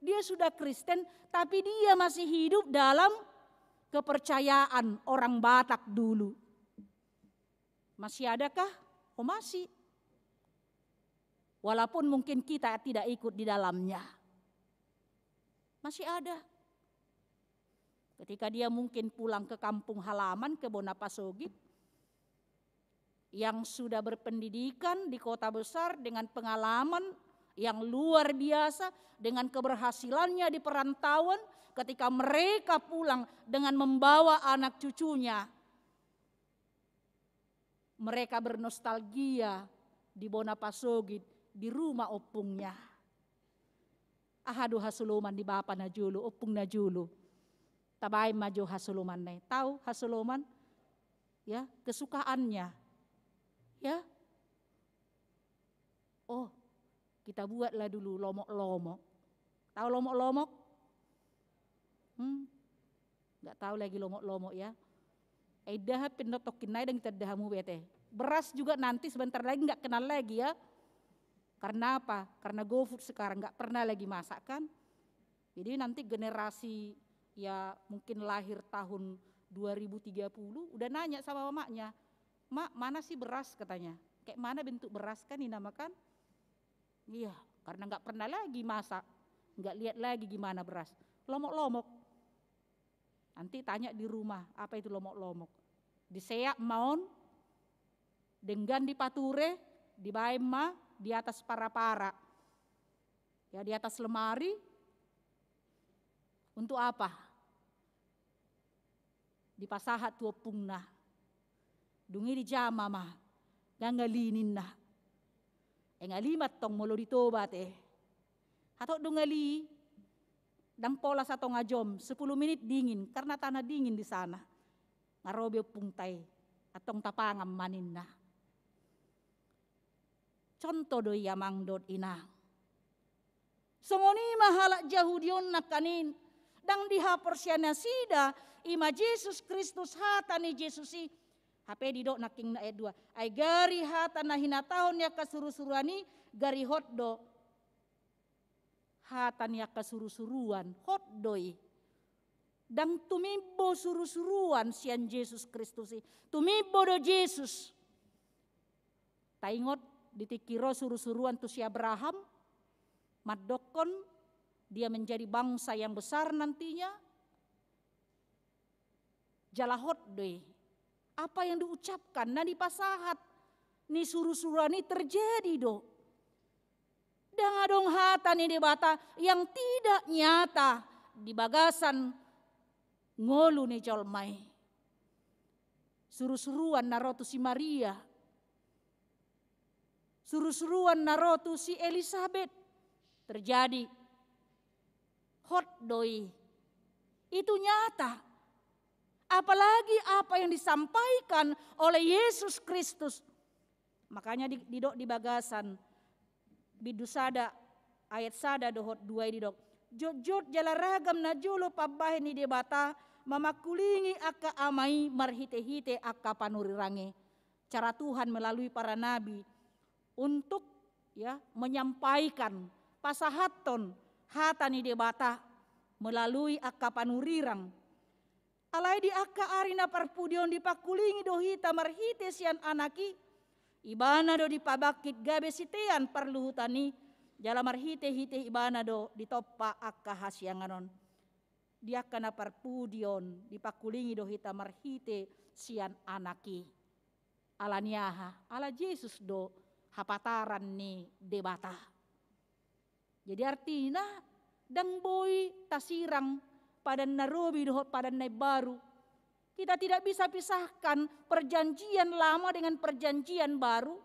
dia sudah Kristen, tapi dia masih hidup dalam kepercayaan orang Batak dulu. Masih adakah? Oh, masih. Walaupun mungkin kita tidak ikut di dalamnya. Masih ada. Ketika dia mungkin pulang ke kampung halaman, ke bona pasogit, yang sudah berpendidikan di kota besar dengan pengalaman yang luar biasa, dengan keberhasilannya di perantauan, ketika mereka pulang dengan membawa anak cucunya, mereka bernostalgia di bona pasogit, di rumah ompungnya. Aha do hasoloman ni bapa najolo, ompung najolo? Tabaen ma jo hasolomanna i. Tahu hasoloman? Ya, kesukaannya. Ya. Oh, kita buatlah dulu lomok-lomok. Tahu lomok-lomok? Hmm. Nggak tahu lagi lomok-lomok, ya. Eh, indahan pe nonton kinai dang kita indahan mu bete. Beras juga nanti sebentar lagi nggak kenal lagi, ya. Karena apa? Karena GoFood sekarang, nggak pernah lagi masak, kan. Jadi nanti generasi, ya, mungkin lahir tahun dua ribu tiga puluh udah nanya sama mamanya, "Mak, mana sih beras?" katanya. "Kayak mana bentuk beras?" kan, ini nama kan. Iya, karena nggak pernah lagi masak, nggak lihat lagi gimana beras. Lomok-lomok. Nanti tanya di rumah, apa itu lomok-lomok? Diseat ma on, denggan dipature, dibaen ma di atas para-para. Ya, di atas lemari. Untuk apa? Dipasahat tu ompungna. Dung i dijama ma. Ndang ngali ninna. Eh, ngali ma tong molo di Toba te. Hatop dung ngali, ndang pola satonga jom, sepuluh menit dingin, karena tanah dingin di sana. Nga ro be ompungta i, antong tapangan ma ninna. Contoh do i amang dohot inang. Songon i ma halak Jahudi on nangkaning, ndang dihaporseai nasida, i ma Jesus Kristus, hata ni Jesus i. Hape didok nangkin ayat dua. Ai gari hata na hinatahon ni angka surusuruan i, gari hot do. Hata ni angka surusuruan, hot do i. Ndang tumimbo surusuruan sian Jesus Kristus i. Tumimbo do Jesus. Taingot di tingki ro surusuruan tu si Abraham, mandokkon dia menjadi bangsa yang besar nantinya. Jala hot do i. Apa yang diucapkan, na dipasahat ni surusuruan i terjadi do. Ndang adong hata ni Debata yang tidak nyata di bagasan ngolu ni jolma i. Surusuruan na ro tu si Maria. Surusuruan na ro tu si Elisabet. Terjadi. Hot do i. Itu nyata. Apalagi apa yang disampaikan oleh Yesus Kristus. Makanya di, didok di bagasan bindu sada ayat sada dohot dua i didok. Jotjot jala ragam najolo pambahen ni Debata mamangkulingi angka ama i marhitehite angka panurirang i. cara Tuhan melalui para nabi untuk, ya, menyampaikan, pasahathon hata ni Debata melalui angka panurirang. Alai di angka ari na parpudi on dipangkulingi do hita marhite sian Anak i, Ibana do dipabangkit gabe sitean parluhutan i, jala marhitehite Ibana do ditompa angka hasiangan on. Di angka na parpudi on dipangkulingi do hita marhite sian Anak i. Ala ni aha? Ala Jesus do hapataran ni Debata. Jadi artina, ndang boi tasirang Padan na Robi dohot Padan na Imbaru. Kita tidak bisa pisahkan Perjanjian Lama dengan Perjanjian Baru.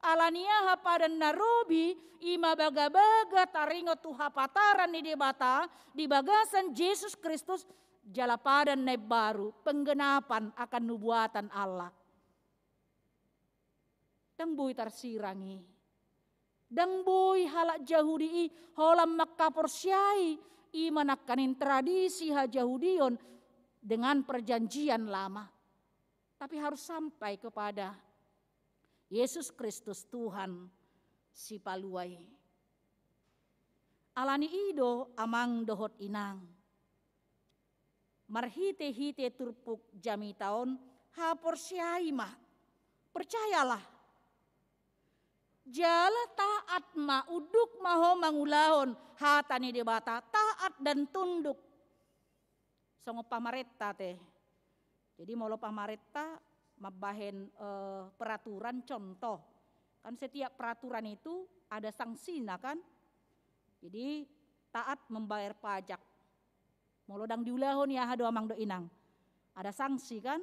Ala ni aha? Padan na Robi i ma bagabaga taringot tu hapataran ni Debata di bagasan Jesus Kristus, jala Padan na Imbaru penggenapan akan nubuatan Allah. Ndang boi tarsirang i. Ndang boi halak Jahudi i holan mangkaporseai i ma nangkaning tradisi hajahudion dengan Perjanjian Lama. Tapi harus sampai kepada Yesus Kristus, Tuhan Sipalua i. Ala ni i do, amang dohot inang, marhitehite turpuk jamita on, haporseai ma. Percayalah. Jala taat ma, unduk ma ho mangulahon hata ni Debata, taat dan tunduk. Songon pamarenta te. Jadi molo pamarenta mambahen, eh, peraturan, contoh, kan setiap peraturan itu ada sanksina, kan? Jadi taat membayar pajak. Molo ndang diulahon i, aha do, amang dohot inang? Ada sanksi, kan?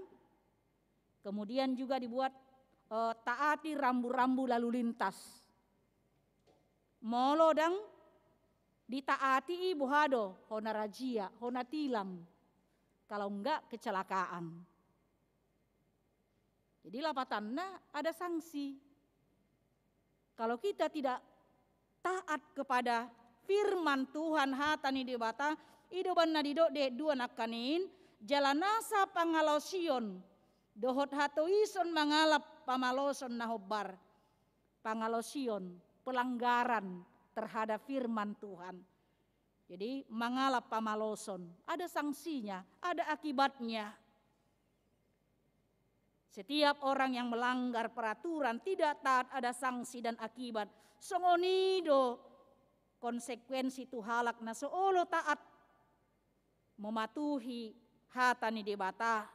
Kemudian juga dibuat, eh, taati rambu-rambu lalu lintas. Molo ndang ditaati i, boha do? Hona razia, hona tilang. Kalau enggak, kecelakaan. Jadi lapatanna ada sanksi. Kalau kita tidak taat kepada firman Tuhan, hata ni Debata, i do umbahen na didok di ayat dua nangkaning, jala nasa pangalaosion dohot hatoison mangalap pamaloson na hombar. Pangalaosion, pelanggaran terhadap firman Tuhan. Jadi mangalap pamaloson, ada sanksinya, ada akibatnya. Setiap orang yang melanggar peraturan, tidak taat, ada sanksi dan akibat. Songon i do konsekuensi tu halak na so olo taat mematuhi hata ni Debata.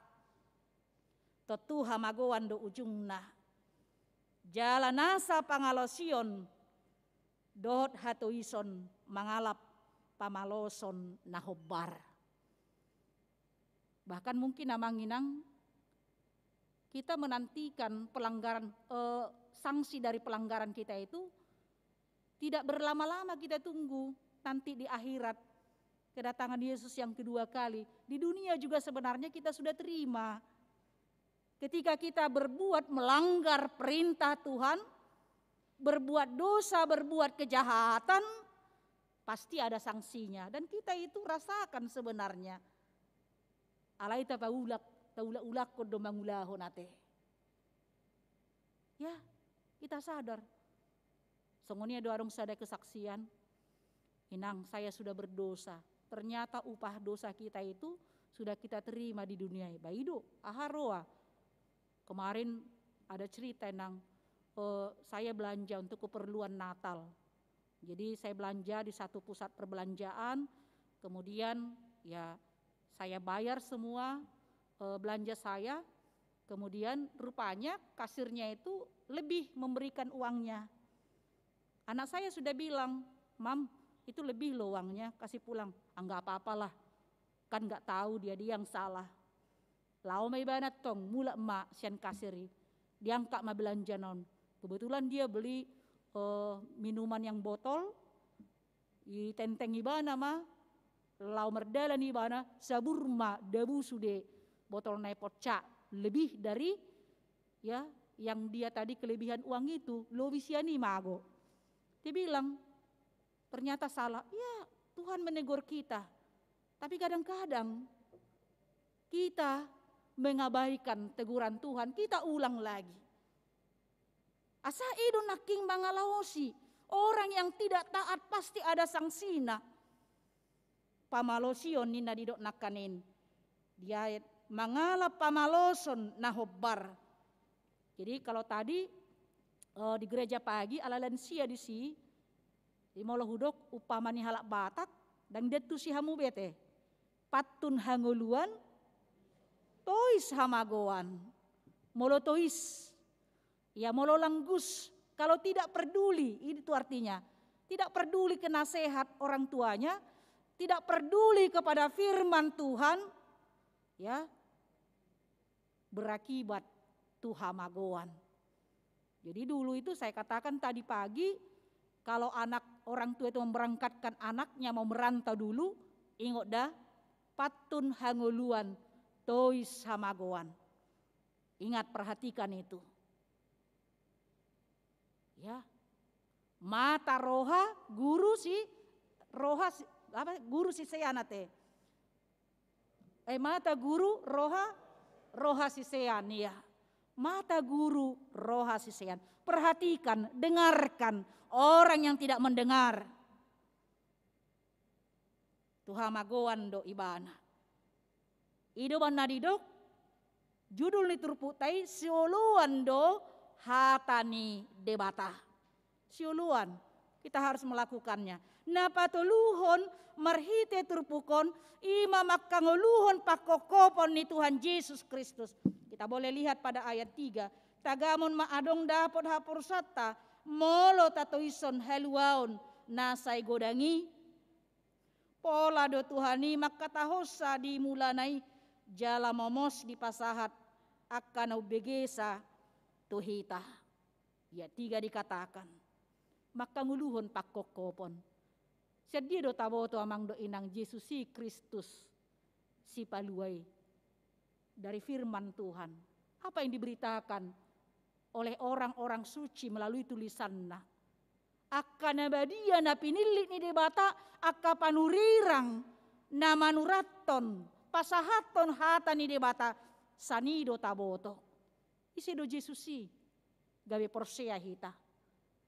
Tontu hamagoan do ujungna. Jala nasa pangalaosion dohot hatoison mangalap pamaloson na hombar. Bahkan mungkin, amang inang, kita menantikan pelanggaran, eh, sanksi dari pelanggaran kita itu tidak berlama-lama kita tunggu, nanti di akhirat, kedatangan Yesus yang kedua kali. Di dunia juga sebenarnya kita sudah terima. Ketika kita berbuat melanggar perintah Tuhan, berbuat dosa, berbuat kejahatan, pasti ada sanksinya. Dan kita itu rasakan sebenarnya. Alai tapaulak, taulak-ulakkon do mangulahon ate. Ya, kita sadar. Songon i do adong sada kesaksian, "Inang, saya sudah berdosa." Ternyata upah dosa kita itu sudah kita terima di dunia i. Ba i do, aha roa? Kemarin ada cerita, Inang, eh, saya belanja untuk keperluan Natal. Jadi saya belanja di satu pusat perbelanjaan, kemudian ya saya bayar semua, eh, belanja saya, kemudian rupanya kasirnya itu lebih memberikan uangnya. Anak saya sudah bilang, "Mam, itu lebih loh uangnya, kasih pulang." "Ah, nggak apa-apalah, kan nggak tahu dia, dia yang salah." Laho ma ibana tong, mulak ma sian kasir i. Diangkat ma belanjana on. Kebetulan dia beli, eh, minuman yang botol, itenteng ibana ma, laho mardalan ibana, sabur ma dabu sude botol na i, pocah. Lebih dari, ya, yang dia tadi kelebihan uang itu, lobi sian i mago. Dia bilang, ternyata salah. Ya, Tuhan menegur kita. Tapi kadang-kadang kita mengabaikan teguran Tuhan, kita ulang lagi. Asa i do nangkin mangalaosi. Orang yang tidak taat pasti ada sanksina. Pamalosion ninna didok nangkaning di ayat, mangala pamaloson na hombar. Jadi kalau tadi, eh, di gereja pagi ala lansia disi, jadi molo hudok umpama ni halak Batak, ndang diantusi hamu be ate. Pantun hangoluan, tois hamagoan. Molo tois, ya, molo langgus, kalau tidak peduli, itu artinya tidak peduli ke nasihat orang tuanya, tidak peduli kepada firman Tuhan, ya, berakibat tu hamagoan. Jadi dulu itu saya katakan tadi pagi, kalau anak orang tua itu memberangkatkan anaknya mau merantau dulu, ingot dah, pantun hangoluan, tois hamagoan. Ingat, perhatikan itu. Ya. Mata roha guru si, roha si, apa, guru sisean ate. Eh, mata guru, roha, roha sisean, ya. Mata guru, roha sisean. Perhatikan, dengarkan orang yang tidak mendengar. Tu hamagoan do ibana. I do umbahen na didok, judul ni turpukta i, sioloan do hata ni Debata. Sioloan, kita harus melakukannya. Na patoluhon marhite turpuk on, i ma manghangoluhon pangkophopon ni Tuhan Jesus Kristus. Kita boleh lihat pada ayat tiga. Tagamon ma adong dapot haporseaonta, molo tatoishon haluaon na sai godang i. Pola do Tuhan i mangkatahonsa di mulana i, jala momos dipasahat angka na umbegesa tu hita. Ayat tiga dikatakan, manghangoluhon pangkophopon. Sian dia do taboto amang dohot inang Jesus i Kristus sipalua i? Dari firman Tuhan. Apa yang diberitakan oleh orang-orang suci melalui tulisanna? Angka na badia na pinillit ni Debata, angka panurirang na manurathon, pasahathon hata ni Debata, sian i do taboto. Ise do Jesus i? Gabe porsea hita.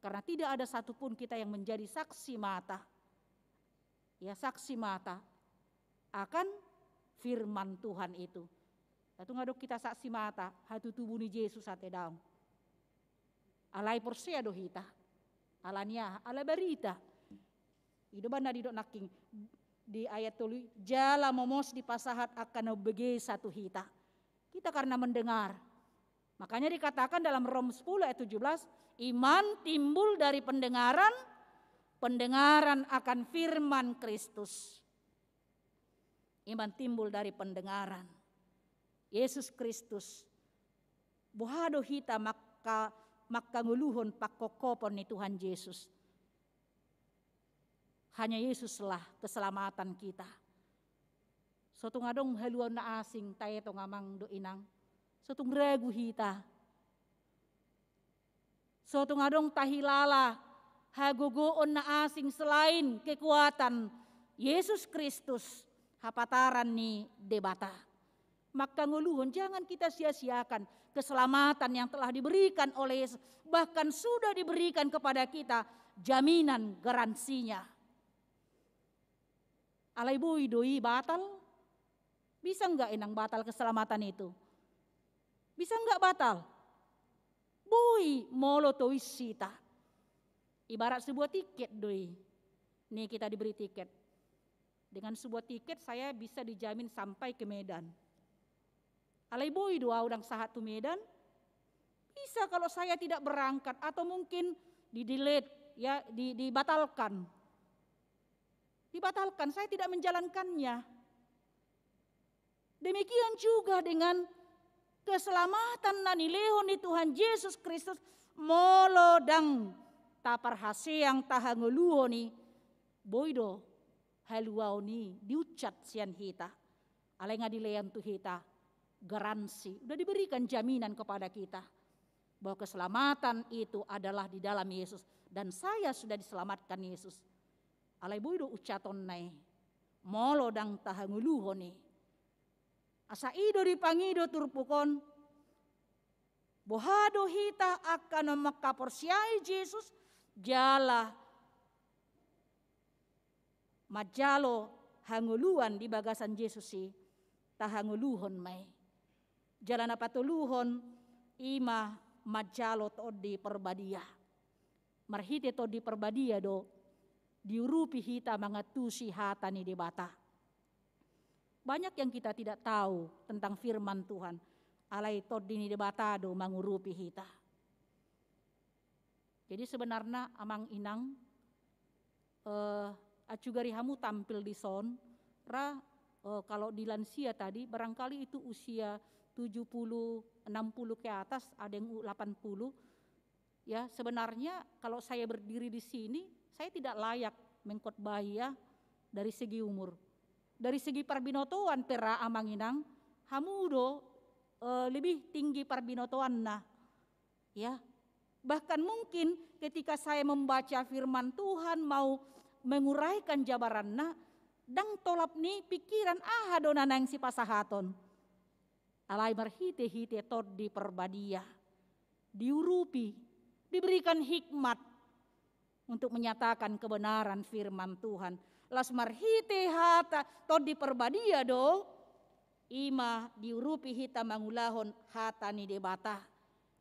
Karena tidak ada satupun kita yang menjadi saksi mata. Ya, saksi mata akan firman Tuhan itu. Tung adong hita saksi mata, hatutubu ni Jesus ate, daong. Alai porsea do hita. Ala ni aha? Ala barita. I do umbahen na didok nangkin di ayat tolu, jala momos dipasahat angka na umbegesa tu hita. Kita karena mendengar. Makanya dikatakan dalam Rom sepuluh ayat tujuh belas, iman timbul dari pendengaran, pendengaran akan firman Kristus. Iman timbul dari pendengaran. Yesus Kristus. Boha do hita mangka-, manghangoluhon pangkophopon ni Tuhan Jesus? Hanya Yesuslah keselamatan kita. So tung adong haluaon na asing taetong amang dohot inang. So tung ragu hita. So tung adong tahilala hagogoon na asing selain kekuatan Yesus Kristus, hapataran ni Debata. Manghangoluhon, jangan kita sia-siakan keselamatan yang telah diberikan oleh Yesus, bahkan sudah diberikan kepada kita jaminan garansinya. Alai boi do i batal? Bisa nggak inang batal keselamatan itu? Bisa nggak batal? Boi molo tois hita. Ibarat sebuah tiket do i. Nih, kita diberi tiket. Dengan sebuah tiket saya bisa dijamin sampai ke Medan. Alai boi do au ndang sahat tu Medan? Bisa kalau saya tidak berangkat atau mungkin di-delete, ya, di-, dibatalkan. Dibatalkan, saya tidak menjalankannya. Demikian juga dengan keselamatan na nilehon ni Tuhan Jesus Kristus, molo ndang taparhaseang, tahangoluhon i, boi do haluaon i diuccat sian hita. Alai nga dilehon tu hita garansi, udah diberikan jaminan kepada kita bahwa keselamatan itu adalah di dalam Yesus, dan saya sudah diselamatkan Yesus. Alai boi do uccatonna i molo ndang tahangoluhon i. Asa i do dipangido turpuk on, Boha do hita angka na mangkaporseai Jesus, jala manjalo hangoluan di bagasan Jesus i, tahangoluhon ma i. Jala na patoluhon, i ma manjalo Tondi Parbadia. Marhite Tondi Parbadia do diurupi hita mangantusi hata ni Debata. Banyak yang kita tidak tahu tentang firman Tuhan, alai Tondi ni Debata do mangurupi hita. Jadi sebenarnya amang inang, eh, acu gari hamu tampil di son, ra, eh, kalau di lansia tadi, barangkali itu usia tujuh puluh, enam puluh ke atas, ada yang u-, delapan puluh. Ya, sebenarnya kalau saya berdiri di sini, saya tidak layak mengkhotbahi, ya, dari segi umur. Dari segi parbinotoan pe ra amang inang, hamu do, eh, lebih tinggi parbinotoanna. Ya, bahkan mungkin ketika saya membaca firman Tuhan, mau menguraikan jabaranna, ndang tolap ni pikiran aha do na naeng sipasahaton. Alai marhite-hite Tondi Parbadia, diurupi, diberikan hikmat untuk menyatakan kebenaran firman Tuhan. Laos marhite hata Tondi Parbadia do, i ma diurupi hita mangulahon hata ni Debata.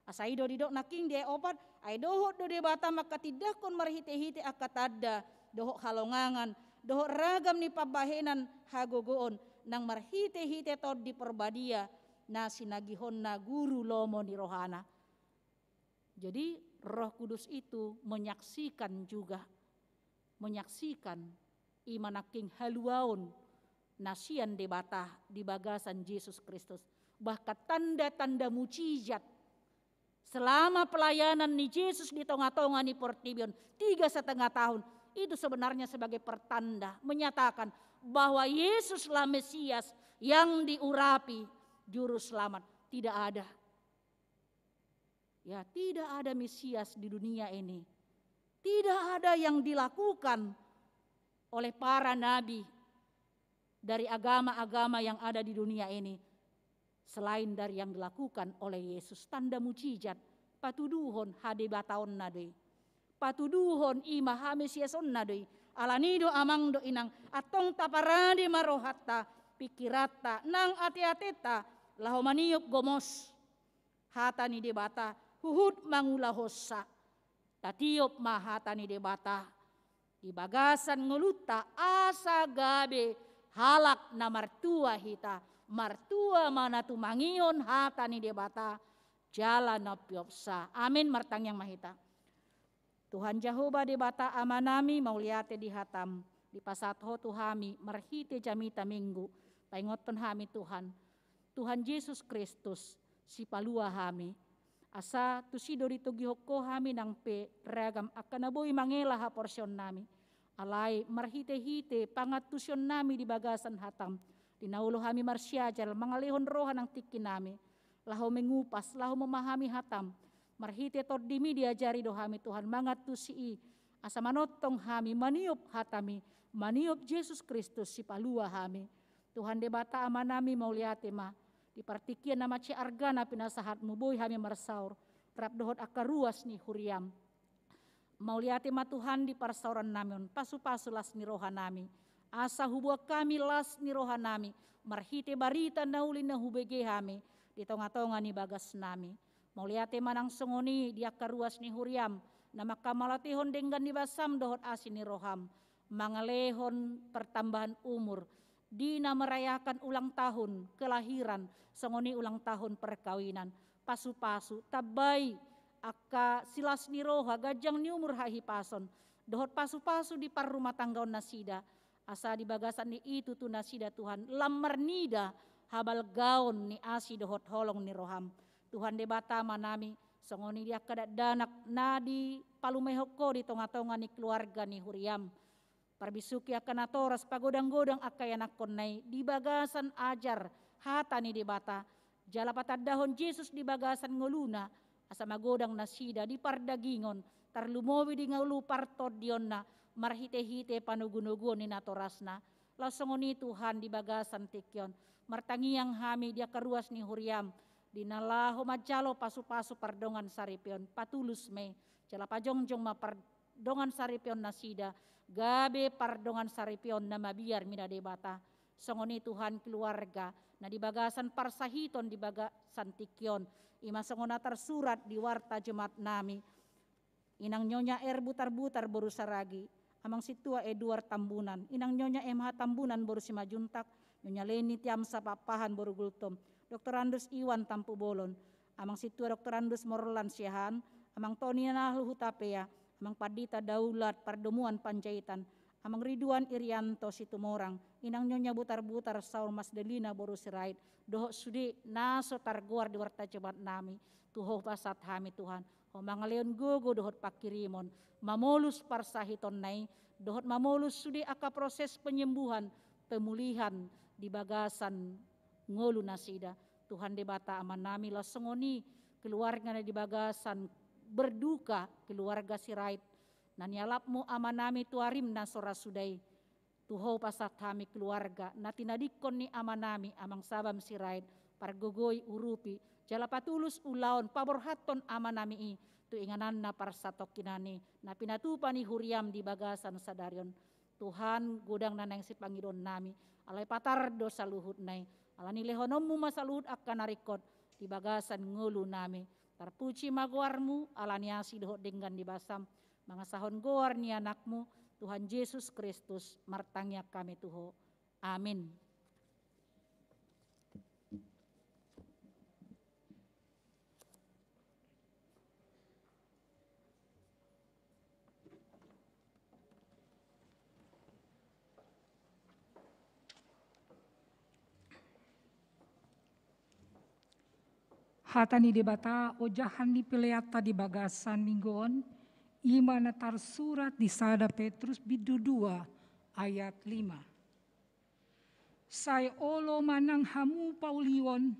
Asa i do didok nangkin di ayat opat, ai dohot do Debata mangkatindangkon marhite-hite angka tanda, dohot halongangan, dohot ragam ni pambahenan hagogoon, nang marhite-hite Tondi Parbadia, na sinagihonna guru lomo ni rohana. Jadi, Roh Kudus itu menyaksikan juga, menyaksikan i ma nangkin haluaon na sian Debata di bagasan Jesus Kristus. Bahkan tanda-tanda mujizat selama pelayanan ni Jesus di tonga-tonga ni portibi on, tiga setengah tahun, itu sebenarnya sebagai pertanda, menyatakan bahwa Yesuslah Mesias yang diurapi Juru Selamat. Tidak ada. Ya, tidak ada Mesias di dunia ini. Tidak ada yang dilakukan oleh para nabi dari agama-agama yang ada di dunia ini selain dari yang dilakukan oleh Yesus. Tanda mujizat, patuduhon hadebataonna do i. Patuduhon i ma hamesiasonna do i. Alani do amang dohot inang, antong taparade ma rohanta, pikiranta, nang ate-atenta, laho maniop gomos hata ni Debata, huhut mangulahonsa. Tatiop ma hata ni Debata di bagasan ngolunta, asa gabe halak na martua hita, martua ma na tumangihon hata ni Debata, jala na umpeopsa. Amin. Martangiang ma hita. Tuhan Jahowa Debata Amanami, mauliate di hatam, dipasahat Ho tu hami marhite jamita Minggu, paingothon hami Tuhan, Tuhan Jesus Kristus, Sipalua hami. Asa tusi do ditogihon Ho hami nang pe ragam angka na boi mangela haporseaonnami. Alai marhite-hite pangantusionnami di bagasan hatam, di na olo hami marsiajal mangalehon roha nang tingkinami, laho mengupas, laho memahami hatam. Marhite Tondimi diajari do hami Tuhan mangantusi i, asa manongtong hami maniop hatami, maniop Jesus Kristus Sipalua hami. Tuhan Debata Amanami, mauliate ma, di partingkian na mansai arga na pinasahatmu boi hami marsaor, rap dohot angka ruas ni huriam. Mauliate ma Tuhan di parsaorannami on, pasu-pasu las ni rohanami. Asa huboan hami las ni rohanami, marhite barita na uli na hubege hami, di tonga-tonga ni bagasnami. Mauliate ma nang songon i di angka ruas ni huriam, na mangkamaloatehon denggan ni basam dohot asi ni roham, mangalehon pertambahan umur, di na merayakan ulang tahun kelahiran, songon i ulang tahun perkawinan. Pasu-pasu, tambai angka silas ni roha, ganjang ni umur, hahipason, dohot pasu-pasu di parrumatanggaon nasida, asa di bagasan ni i tutu nasida Tuhan lam marnida habalgaon ni asi dohot holong ni roham. Tuhan Debata Amanami, songon i di angka dakdanak na dipalumehon Ho di tonga-tonga ni keluarga ni huriam. Parbisuhi angka natoras, pagodang-godang angka ianakhonna i di bagasan ajar hata ni Debata, jala patandahon Jesus di bagasan ngoluna, asa magodang nasida di pardagingon, tarlumobi di ngolu partondionna, marhite-hite panogu-noguon ni natorasna. Laos songon i Tuhan di bagasan tingki on, martangiang hami di angka ruas ni huriam, Di na laho manjalo pasu-pasu pardongan saripeon, patulus ma i, jala pajongjong ma pardongan saripeon nasida, gabe pardongan saripeon na mabiar mida Debata. Songon i Tuhan, keluarga na di bagasan parsahiton di bagasan tingki on, i ma songon na tarsurat di warta Jumat nami. Inang Nyonya R. Butarbutar boru Saragi, Amang Sintua Eduard Tambunan, Inang Nyonya M H Tambunan boru Simanjuntak, Nyonya Leni Tiamsa Pakpahan boru Gultom, Doktorandus Iwan Tampubolon, Amang Sintua Doktorandus Morlan Siahaan, Amang Toni Nahal Hutapea, Amang Pandita Daulat Pardomuan Panjaitan, Amang Ridwan Irianto Situmorang, Inang Nyonya Butarbutar Saur Mas Dalina boru Sirait, dohot sude na so targoar di warta Jumat nami, tu Ho hupasahat hami Tuhan. Ho mangalehon gogo dohot pangkirimon, mamolus parsahitonna i, dohot mamolus sude angka proses penyembuhan, pemulihan di bagasan ngolu nasida. Tuhan Debata Amanami, laos songon i keluarga na di bagasan berduka, keluarga Sirait, na nialapmu Amanami tu arim na so ra suda i. Tu Ho pasahat hami keluarga na tinadingkon ni Amanami Amang Sabam Sirait, pargogoi, urupi, jala patulus ulaon paborhathon Amanami i tu ingananna parsatongkinan i, na pinatupa ni huriam di bagasan sadari on. Tuhan, godang na naeng sipangidoonnami, alai patar do saluhutna i, ala ni lehononmu ma saluhut angka na ringkot di bagasan ngolunami. Tarpuji ma goarmu, ala ni asi dohot denggan ni basam, mangasahon goar ni Anakmu, Tuhan Jesus Kristus, martangiang hami tu Ho. Amin. Hata ni Debata ojahan ni peleanta di bagasan minggu on, i ma na tarsurat di sada Petrus bindu dua ayat lima. Sai olo ma nang hamu paulion,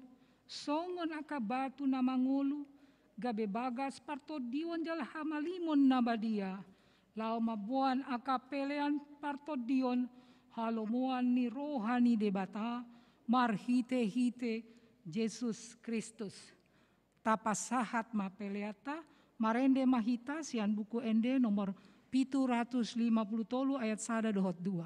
songon angka batu na mangolu, gabe bagas partondion jala hamalimon na badia, laho mamboan angka pelean partondion, halomoan ni roha ni Debata, marhitehite Jesus Kristus. Tapasahat ma peleanta, marende ma hita sian Buku Ende nomor pitu ratus lima pulu tolu ayat sada dohot dua.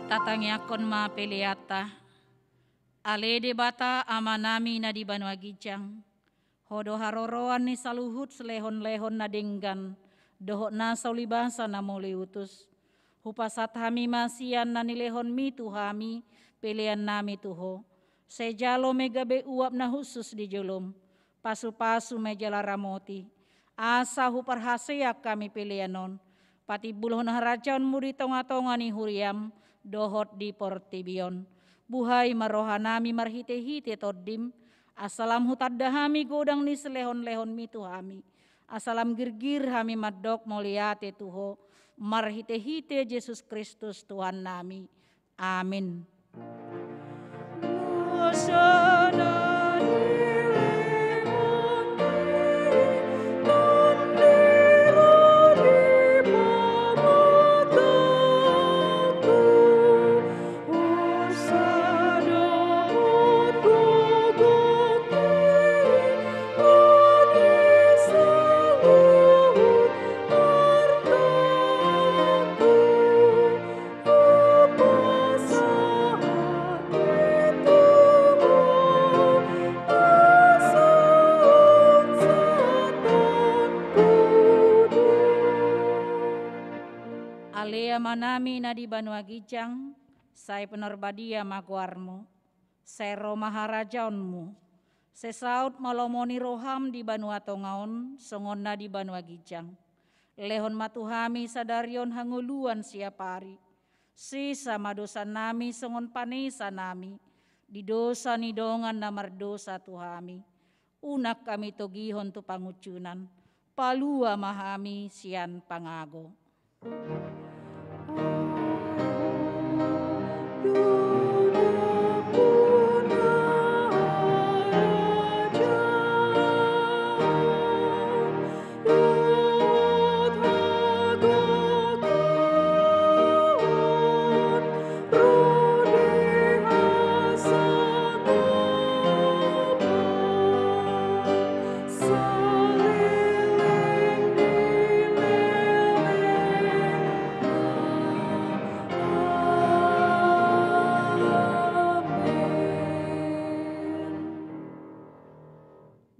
Tatangiangkon ma peleanta. Ale Debata Amanami na di banua ginjang, Ho do haroroan ni saluhut silehonlehon na denggan dohot na saulibasa na mauliutus. Hupasahat hami ma sian na nilehonMi tu hami peleannami tu Ho. Sai jalo ma i gabe uap na hushus di joloM. Pasupasu ma i jala ramoti, asa huparhaseang hami pelean on patimbulhon harajaonMu di tongatonga ni huriaM dohot di portibi on. Buhai ma rohanami marhitehite TondiM, asa lam hutanda hami godang ni silehonlehonMi tu hami, asa lam girgir hami mandok mauliate tu Ho, marhitehite Jesus Kristus Tuhannami. Amin. Ale Amanami na di banua ginjang, sai pinarbadia ma goarMu. Sai ro ma harajaonMu. Sai saut ma lomo ni rohaM di banua tonga on songon na di banua ginjang. Lehon ma tu hami sadari on hangoluan siapari. Sesa ma dosanami songon panesanami di dosa ni dongan na mardosa tu hami. Unang hami togihon tu pangunjunan. Palua ma hami sian pangago.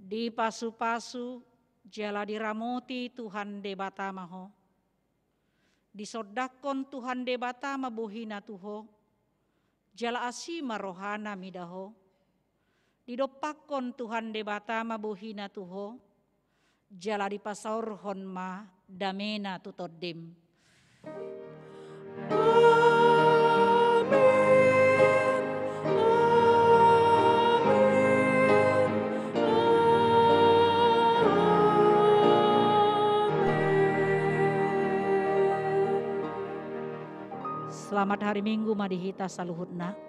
Dipasupasu jala diramoti Tuhan Debata ma ho. Disondangkon Tuhan Debata ma bohiNa tu ho, jala asi ma rohaNa mida ho. Didompakkon Tuhan Debata ma bohiNa tu ho, jala dipasaorhon ma dameNa tu tondim. Amen. Amen. Amen. Selamat hari Minggu ma di hita saluhutna.